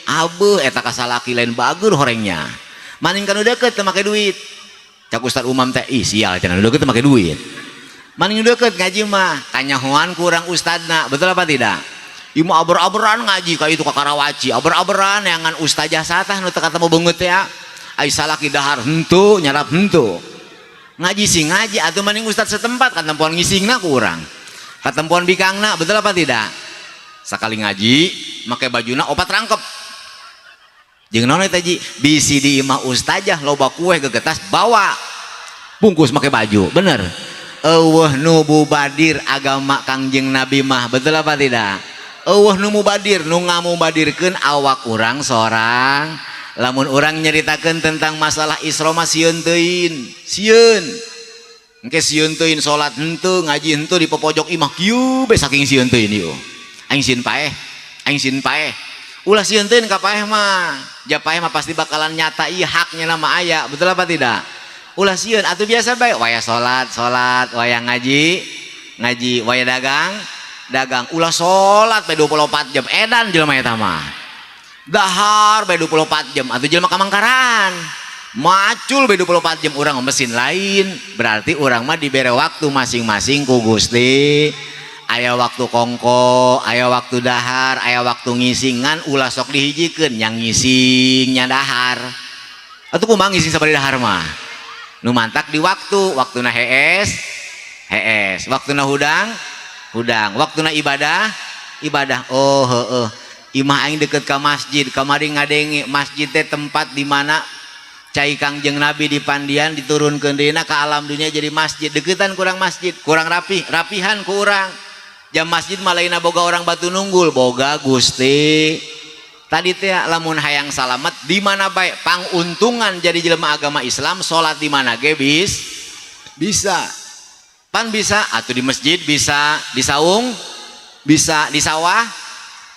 Speaker 1: Abeuh eta ka salaki lain bager horengnya. Maning kanu deukeut teu make duit. Cak Ustad Umam teh, ih sial cenah nu deukeut teu make duit. Maning nu deukeut ngaji mah kanyahoan kurang ustadna, betul apa tidak? Ieu mah aber-aberan ngaji ka itu ka Karawaci, aber-aberan neangan ustazah satah nu teu katemu beungeut teh. Ai salaki dahar henteu, nyarap henteu. Ngaji sih ngaji atuh maning ustad setempat katempuan ngisingna ku urang. Katempuan bikangna, betul apa tidak? Sakali ngaji make bajuna opat rangkep. Jeung naon eta ji? Bisi di imah ustazah loba kue gegetas bawa. Bungkus make baju, bener. Eueuh nu mubadir agama Kangjeng Nabi mah, betul apa tidak? Eueuh nu mubadir, nu ngamubadirkeun awak urang sorang. Lamun urang nyeritakeun tentang masalah Isra mah sieun teuing, sieun. Engke sieun teuing salat henteu, ngaji henteu di popojok imah kieu be saking sieun teuing ieu. Aing sieun paeh, aing sieun paeh. Ulah sieun teuing ka paeh mah. Ja paeh mah pasti bakalan nyata ieu haknya nama aya, betul apa tidak? Ulah sieun atuh biasa bae waya salat, salat, waya ngaji, ngaji, waya dagang, dagang. Ulah salat bae 24 jam edan jelema eta mah. Dahar bae 24 jam atuh jelema kamangkaran. Macul bae 24 jam urang mesin lain, berarti urang mah dibere waktu masing-masing ku Gusti. Aya waktu kongko, aya waktu dahar, aya waktu ngisingan, ulah sok dihijikeun yang ngising nya dahar. Atuh kumaha ngising sabari dahar mah? Nu mantak di waktu, waktuna hees, hees, waktuna hudang, hudang, waktuna ibadah, ibadah. Oh heeh. Imah aing deket ka masjid, kamari ngadenge masjid teh tempat di mana cai Kangjeng Nabi di Pandian diturunkeun deuna ka alam dunia jadi masjid. Deketan kurang masjid, kurang rapi, rapihan ku urang. Jam masjid mah lainna boga orang Batu Nunggul, boga Gusti. Tadi teh lamun hayang salamet di mana bae panguntungan jadi jelema agama Islam salat di mana ge bisa. Pan bisa atuh di masjid bisa, di saung bisa, di sawah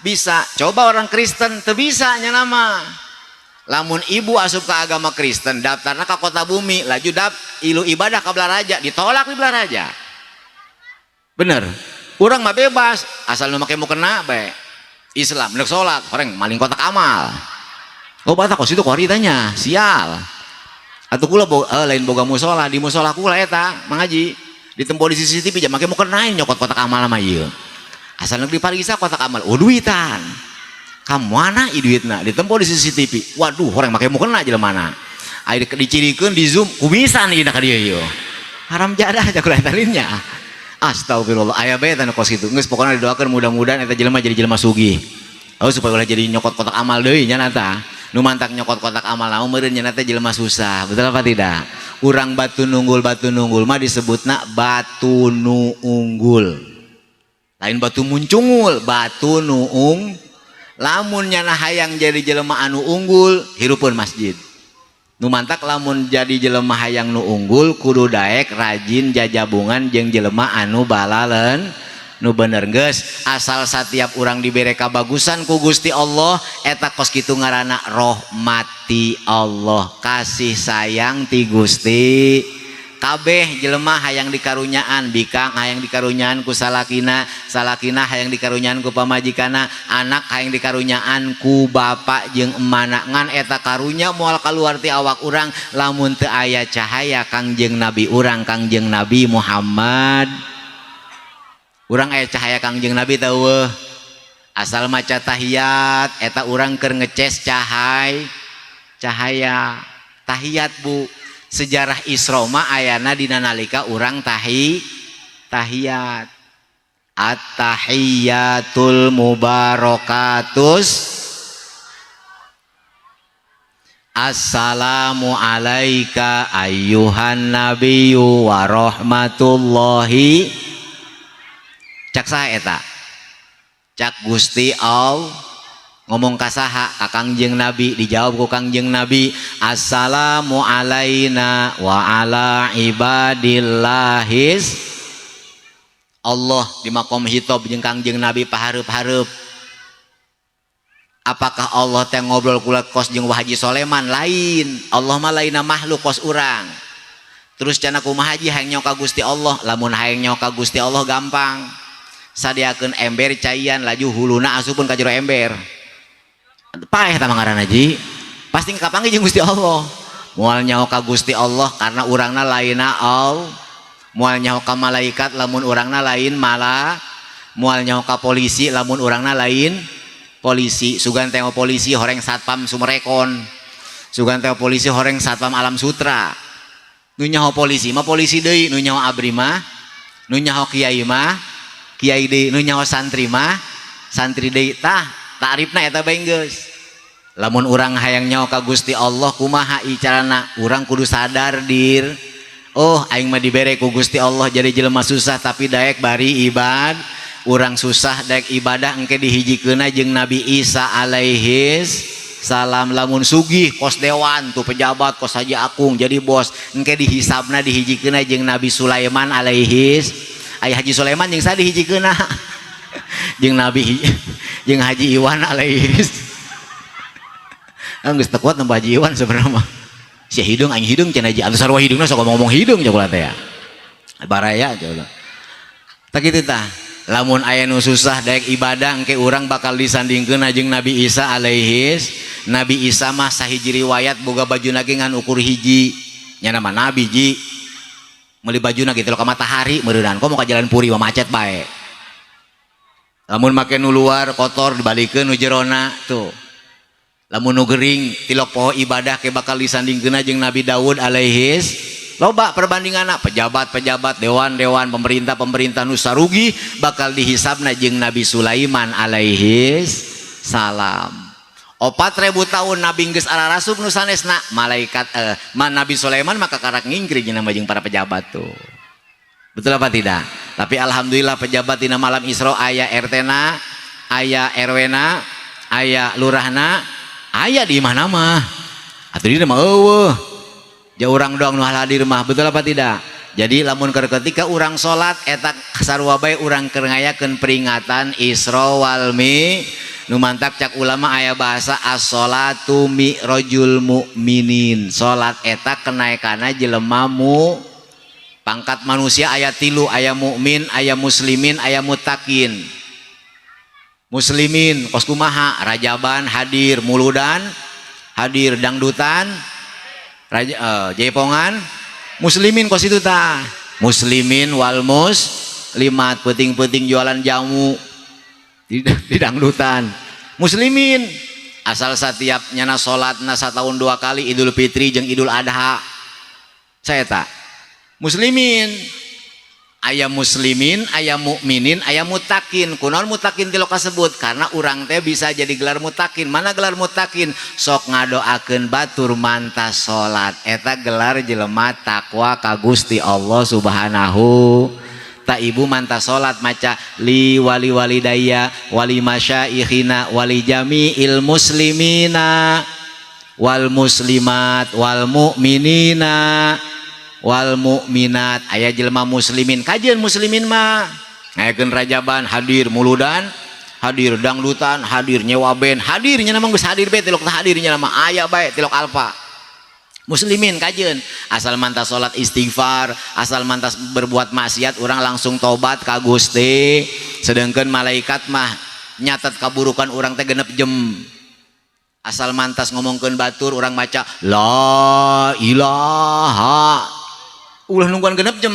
Speaker 1: bisa. Coba orang Kristen teu bisa nya nama. Lamun ibu asup ke agama Kristen daftarna ka Kota Bumi, laju dap ilu ibadah ka Balaraja, ditolak di Balaraja. Bener. Urang mah bebas asal nu make mukena bae. Islam nek salat horeng maling kotak amal. Oh batak kos itu koritanya, sial. Atuh kula lain boga musola, di musola kula eta mangaji ditempo di CCTV jam make mukena nyokot kotak amal mah ieu. Asal nek dipariksa kotak amal, oh duitan. Kamu mana ieu duitna? Ditempo di CCTV. Waduh, horeng make mukena jelema. Aya dicirikeun di zoom, kumisan ieu ka dieu ieu. Haram jadah aja kula eta nya. Astagfirullah, aya bae eta nu kos kitu. Geus pokona didoakeun mudah-mudahan eta jelema jadi jelema sugih. Oh supaya ulah jadi nyokot kotak amal deui nya nata. Nu mantak nyokot kotak amal naon meureun nya teh jelema susah. Betul apa tidak? Urang Batu Nunggul, Batu Nunggul mah disebutna batu nu unggul. Lain batu muncungul, batu nuung. Lamun nyana hayang jadi jelema anu unggul, hirupeun masjid. Nu mantak lamun jadi jelema hayang nu unggul kudu daek rajin jajabungan jeung jelema anu balalen nu bener geus. Asal satiap urang dibere kabagusan ku Gusti Allah eta kos kitu ngaranna rahmati Allah, kasih sayang ti Gusti. Kabeh jelema hayang dikarunyaan, bikang hayang dikarunyaan ku salakina, salakina hayang dikarunyaan ku pamajikana, anak hayang dikarunyaan ku bapak jeung emana. Ngan eta karunya moal kaluar ti awak urang lamun teu aya cahaya Kangjeng Nabi urang, Kangjeng Nabi Muhammad. Urang aya cahaya Kangjeng Nabi teu eueuh? Asal maca tahiyat eta urang keur ngeces cahaya, cahaya tahiyat bu. Sejarah Isra mah ayana dina nalika urang tahiyat. At-tahiyatul mubarakatus. Assalamu alayka ayyuhan nabiyyu wa rahmatullahi. Cak saha eta? Cak Gusti Allah. Ngomong ka saha? Ka Kangjeng Nabi. Dijawab ku Kangjeng Nabi, assalamu alaina wa ala ibadillahis. Allah di makom hitob jeung Kangjeng Nabi pahareup-hareup. Apakah Allah teh ngobrol kula kos jeung Wah Haji Soleman? Lain. Allah mah lainna makhluk kos urang. Terus cenah kumaha haji hayang nyaho ka Gusti Allah? Lamun hayang nyaho ka Gusti Allah gampang. Sadiakeun ember caian laju huluna asupun ka jero ember. Paeh tah ngaranna ji. Pasti kapanggih jeung Gusti Allah. Moal nyaho ka Gusti Allah karena urangna lainna Allah. Moal nyaho ka malaikat lamun urangna lain malah. Moal nyaho ka polisi lamun urangna lain polisi. Sugan teh polisi horeng satpam Summarecon. Sugan teh polisi horeng satpam Alam Sutra. Nu nyaho polisi mah polisi deui, nu nyaho abri mah, nu nyaho kiai mah kiai deui, nu nyaho santri mah santri deui. Tah tarifna eta bae geus. Lamun urang hayang nyaho ka Gusti Allah kumaha carana? Urang kudu sadar dir, oh, aing mah dibere ku Gusti Allah jadi jelema susah, tapi daek bari ibad. Urang susah daek ibadah, engke dihijikeunna jeung Nabi Isa alaihis salam. Lamun sugih kos dewan tuh, pejabat kos Haji Akung, jadi bos, engke dihisabna dihijikeunna jeung Nabi Sulaiman alaihis. Aya Haji Sulaiman jeung saha dihijikeunna? Jeung Nabi, jeung Haji Iwan alaihis. Geus teu kuat nambah Haji Iwan sebenarnya mah. Si hidung, aing hidung cenah, Haji atuh sarua hidungna, sok ngomong hidung coklat teh ya. Baraya coba. Tak kitu tah. Lamun aya nu susah daek ibadah, engke urang bakal disandingkeun jeung Nabi Isa alaihis. Nabi Isa mah sahiji riwayat boga baju lagi ngan ukur hiji. Nya nama Nabi ji. Meuli bajuna gitu ka matahari meureunnan, komo ka jalan Puri mah macet bae. Lamun make nu luar kotor, dibalikeun nu jerona tuh. Lamun nu gering tilok poho ibadah ke bakal disandingkeun jeung Nabi Daud alaihis. Loba perbandinganna, pejabat-pejabat, dewan-dewan, pemerintah-pemerintah nu sarugi bakal dihisabna jeung Nabi Sulaiman alaihis salam. 4000 tahun Nabi geus ararasup nu sanesna malaikat, man Nabi Sulaiman maka karak ngingkri jeung jeung para pejabat tuh. Betul apa tidak? Tapi alhamdulillah pejabat dina malam Isra aya RT na, aya RW na, aya lurahna, aya di mana mah. Atuh di mah eueuh. Ja urang doang nu hadir mah, betul apa tidak? Jadi lamun keur ketika urang salat eta sarua bae urang keur ngayakeun peringatan Isra wal Mi. Nu mantak cak ulama aya bahasa as-sholatu mi'rajul mukminin. Salat eta kenaikana jelema mu. Pangkat manusia aya tilu, aya mukmin, aya muslimin, aya mutakin. Muslimin kos kumaha? Rajaban hadir, muludan hadir, dangdutan raja, jaipongan. Muslimin kos itu ta. Muslimin wal muslimat, peuting-peuting jualan jamu di dangdutan. Muslimin asal setiap nyana salat na setahun dua kali, Idul Fitri jeung Idul Adha. Saya tak muslimin. Aya muslimin, aya mukminin, aya mutakin. Kunaon mutakin ti kasebut? Karena urang teh bisa jadi gelar mutakin. Mana gelar mutakin? Sok ngadoakeun batur mantas salat, eta gelar jelema takwa ka Gusti Allah Subhanahu. Tak ibu mantas salat maca li wali walidayya wali masyaikhina wali jami'il muslimina wal muslimat wal mu'minina wal mukminat. Aya jelema muslimin kajian. Muslimin mah ngayakeun rajaban hadir, muludan hadir, dangdutan hadir, nyewa band hadir. Nya mah geus hadir bae, tilok hadir nya mah aya bae tilok alfa. Muslimin kajian asal mantas salat istighfar, asal mantas berbuat maksiat orang langsung tobat ka Gusti. Sedangkan malaikat mah nyatet kaburukan orang teh genep jam. Asal mantas ngomongkeun batur, orang maca la ilaha, ulah nungguan genep jam.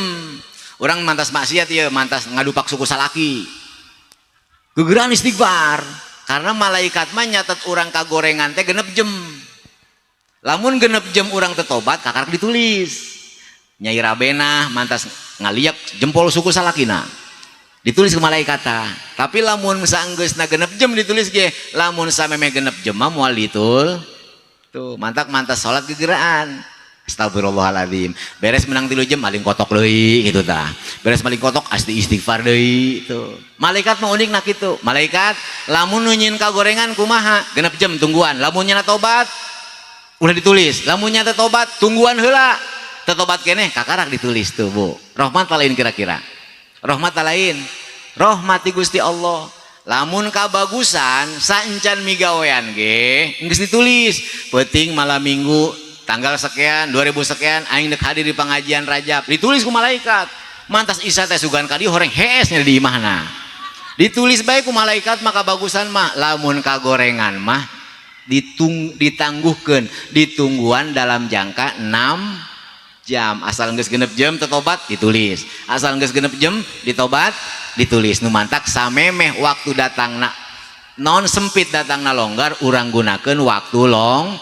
Speaker 1: Orang mantas maksiat ya, mantas ngadupak suku salaki, gegeran istighfar, karena malaikat mah nyatet orang kagorengan teh genep jam. Lamun genep jam orang tetobat, kakarak ditulis. Nyai Rabena mantas ngaliak jempol suku salakina, ditulis ke malaikat. Tapi lamun sanggeusna genep jam ditulis ge, lamun sameme genep jam mah moal ditul tuh. Mantak mantas salat gegeraan. Astagfirullahaladzim, beres menang 3 jam maling kotok deui gitu tah. Beres maling kotok asti istighfar deui tuh. Malaikat mah unik nak itu. Malaikat lamun nu nyieun kagorengan kumaha? Genep jam tungguan. Lamun nyana tobat ulah ditulis, lamun nyata tobat tungguan heula, tobat keneh kakarak ditulis tuh. Bu, rahmat lain kira-kira? Rahmat lain? Rahmati Gusti Allah. Lamun kabagusan saencan migawean ge geus ditulis. Peuting malam Minggu tanggal sekian 2000 sekian aing dek hadir di pengajian Rajab, ditulis ku malaikat. Mantas Isa teh sugan kadi horeng hees nya di imahna, ditulis bae ku malaikat. Maka bagusan mah lamun kagorengan mah ditangguhkeun, ditungguan dalam jangka 6 jam. Asal geus genep jam tetobat ditulis, asal geus genep jam ditobat ditulis. Nu mantak samemeh waktu datangna non sempit, datangna longgar, urang gunakeun waktu long.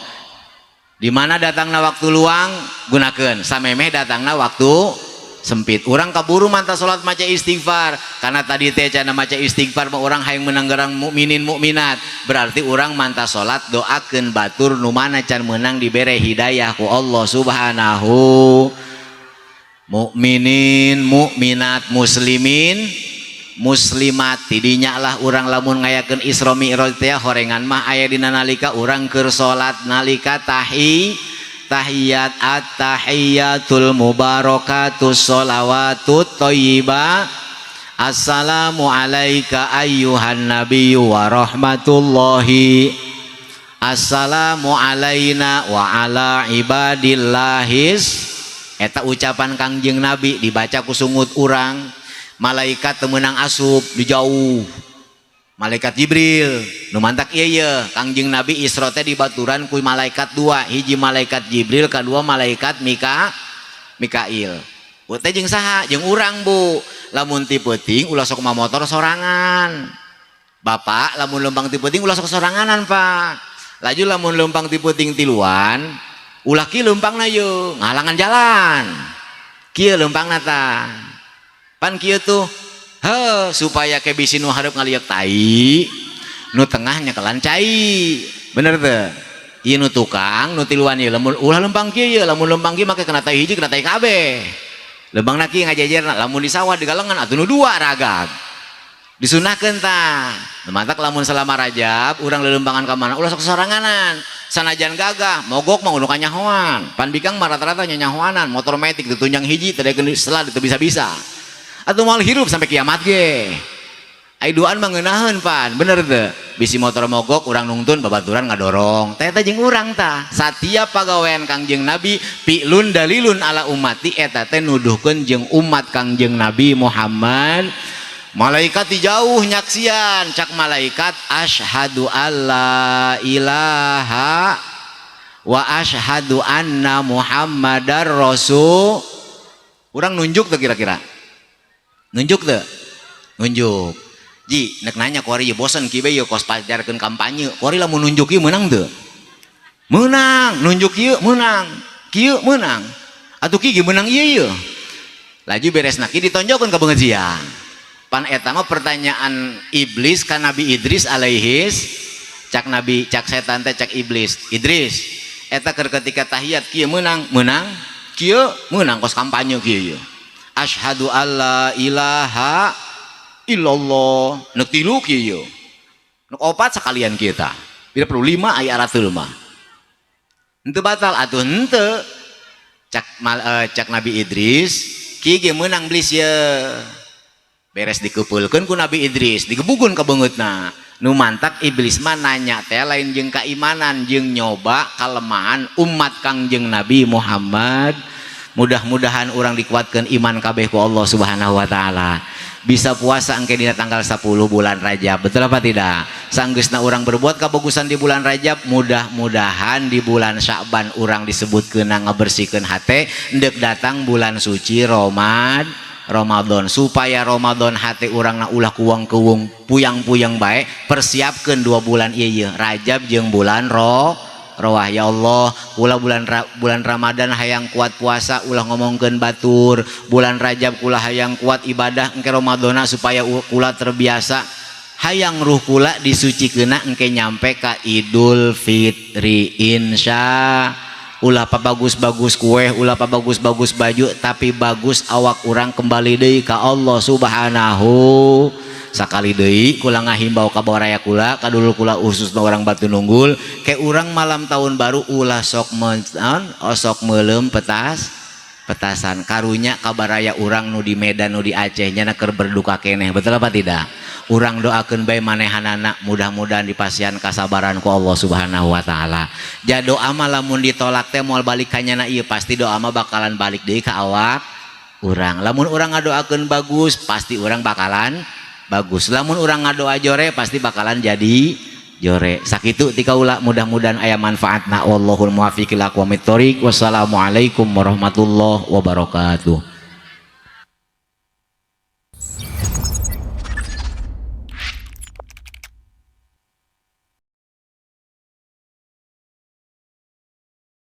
Speaker 1: Di mana datangna waktu luang, gunakeun samemeh datangna waktu. Sempit. Urang kaburu mantah salat maca istighfar, karena tadi teh cenah maca istighfar mah urang hayang menang gerang mukminin mukminat. Berarti urang mantah salat doakeun batur nu mana can menang dibere hidayah ku Allah Subhanahu. Mukminin mukminat, muslimin muslimat, tidinya lah urang lamun ngayakeun Isra Mi'raj teh horengan mah aya dina nalika urang keur salat, nalika tahiyat, at-tahiyatul mubarakatus sholawatut thayyibah, assalamu alayka ayyuhan nabiyyu wa rahmatullahi, assalamu alaina wa ala ibadillahis. Eta ucapan Kangjeng Nabi dibaca ku sungut urang, malaikat teu meunang asup di jauh. Malaikat Jibril nu mantak ieu ye Kangjeng Nabi Isra teh dibaturan ku malaikat dua, hiji malaikat Jibril, kadua malaikat Mikail. Bu teh jeung saha? Jeung urang, Bu. Lamun ti peuting ulah sok motor sorangan. Bapak lamun lempang ti peuting ulah sok soranganan, Pak. Laju lamun lempang ti peuting tiluan ulah kieu lempangna ye, ngalangan jalan. Kieu lempangna tah. Pan kieu tuh. He, supaya ke bisi nu hareup ngaliak tai, nu tengah nyekelan cai. Bener teu? Ieu nu tukang, nu tiluan ieu lamun ulah lempang kieu ye, lamun lempang kieu make kena tai hiji, kena tai kabeh. Lempangna kieu ngajejerna, lamun di sawah di galengan atuh nu dua ragag. Disunahkeun tah. Matak lamun selama Rajab urang lelempangan ka mana ulah sok soranganan. Sanajan gagah, mogok mah nu kanyahoan. Pan bikang mah rata-rata nyanyahoanan, motor metik ditunjang hiji teu daekeun selah teu bisa-bisa. Atuh moal hirup sampai kiamat ge. Ai duaan mah ngeunaheun pan, bener teu? Bisi motor mogok urang nungtun babaturan ngadorong. Teh eta jeung urang tah. Satiap pagawean Kangjeng Nabi fi'lun dalilun ala ummati, eta teh nuduhkeun jeung umat Kangjeng Nabi Muhammad. Malaikat di jauh nyaksian, cak malaikat asyhadu alla ilaha wa asyhadu anna Muhammadar rasul. Urang nunjuk tuh kira-kira? Nunjuk tuh? Nunjuk. Ji, nek nanya kuari ye bosen kieu ye kos pajarkeun kampanye. Kuari lamun nunjuk ieu meunang teu? Meunang, nunjuk ieu meunang. Kieu meunang. Atuh kieu ge meunang ieu ieu. Laju beresna kieu ditonjokkeun ka beungeut sia. Pan eta mah pertanyaan iblis ka Nabi Idris alaihis, cak Nabi, cak setan teh cak iblis. Idris, eta keur ketika tahiyat kieu meunang, meunang, kieu meunang kos kampanye kieu ieu. Asyhadu alla ilaha illallah. Nek tilu kieu ieu. Nek opat sekalian kita. Bila perlu lima aya aratul mah. Henteu batal atuh henteu. Cak Nabi Idris, kieu ge meunang blis ye. Beres dikepeulkeun ku Nabi Idris, digebukeun ka beungeutna. Nu mantak iblis mah nanya teh lain jeung keimanan, jeung nyoba kalemahan umat Kangjeng Nabi Muhammad. Mudah-mudahan urang dikuatkan iman kabeh ku Allah Subhanahu wa taala. Bisa puasa engke dina tanggal 10 bulan Rajab, betul apa tidak? Sanggeusna urang berbuat kabagusan di bulan Rajab, mudah-mudahan di bulan Sya'ban urang disebutkeun ngabersihkeun hate endek datang bulan suci Ramadan, supaya Ramadan hate urang na ulah kuang kuwung puyang-puyang bae. Persiapkeun 2 bulan ieu ieu, Rajab jeung bulan Roah. Ya Allah, kula bulan Ramadan hayang kuat puasa ulah ngomongkeun batur. Bulan Rajab kula hayang kuat ibadah engke Ramadana, supaya kula terbiasa hayang ruh kula disucikeunna engke nyampe ka Idul Fitri, insya. Ulah bagus-bagus kue, ulah bagus-bagus baju, tapi bagus awak urang kembali deui ka Allah Subhanahu. Sakali deui kula ngahimbau ka baraya kula, ka dulur kula, khususna orang Batu Nunggul, ke urang malam tahun baru ulah sok osok meuleum petasan. Karunya kabaraya urang nu di Medan, nu di Aceh nya keur berduka keneh, betul apa tidak? Urang doakeun bae manehanana, mudah-mudahan dipasihan kasabaran ku Allah Subhanahu wa taala. Ja doa mah lamun ditolak teh moal balik ka nyana ieu, pasti doa mah bakalan balik deui ka awak urang. Lamun urang ngadoakeun bagus, pasti urang bakalan bagus. Lamun urang ngadoa jore, pasti bakalan jadi jore. Sakitu ti kaula, mudah-mudahan aya manfaatna. Wallahul muwaffiq ila aqwamit thoriq. Wassalamualaikum warahmatullahi wabarakatuh.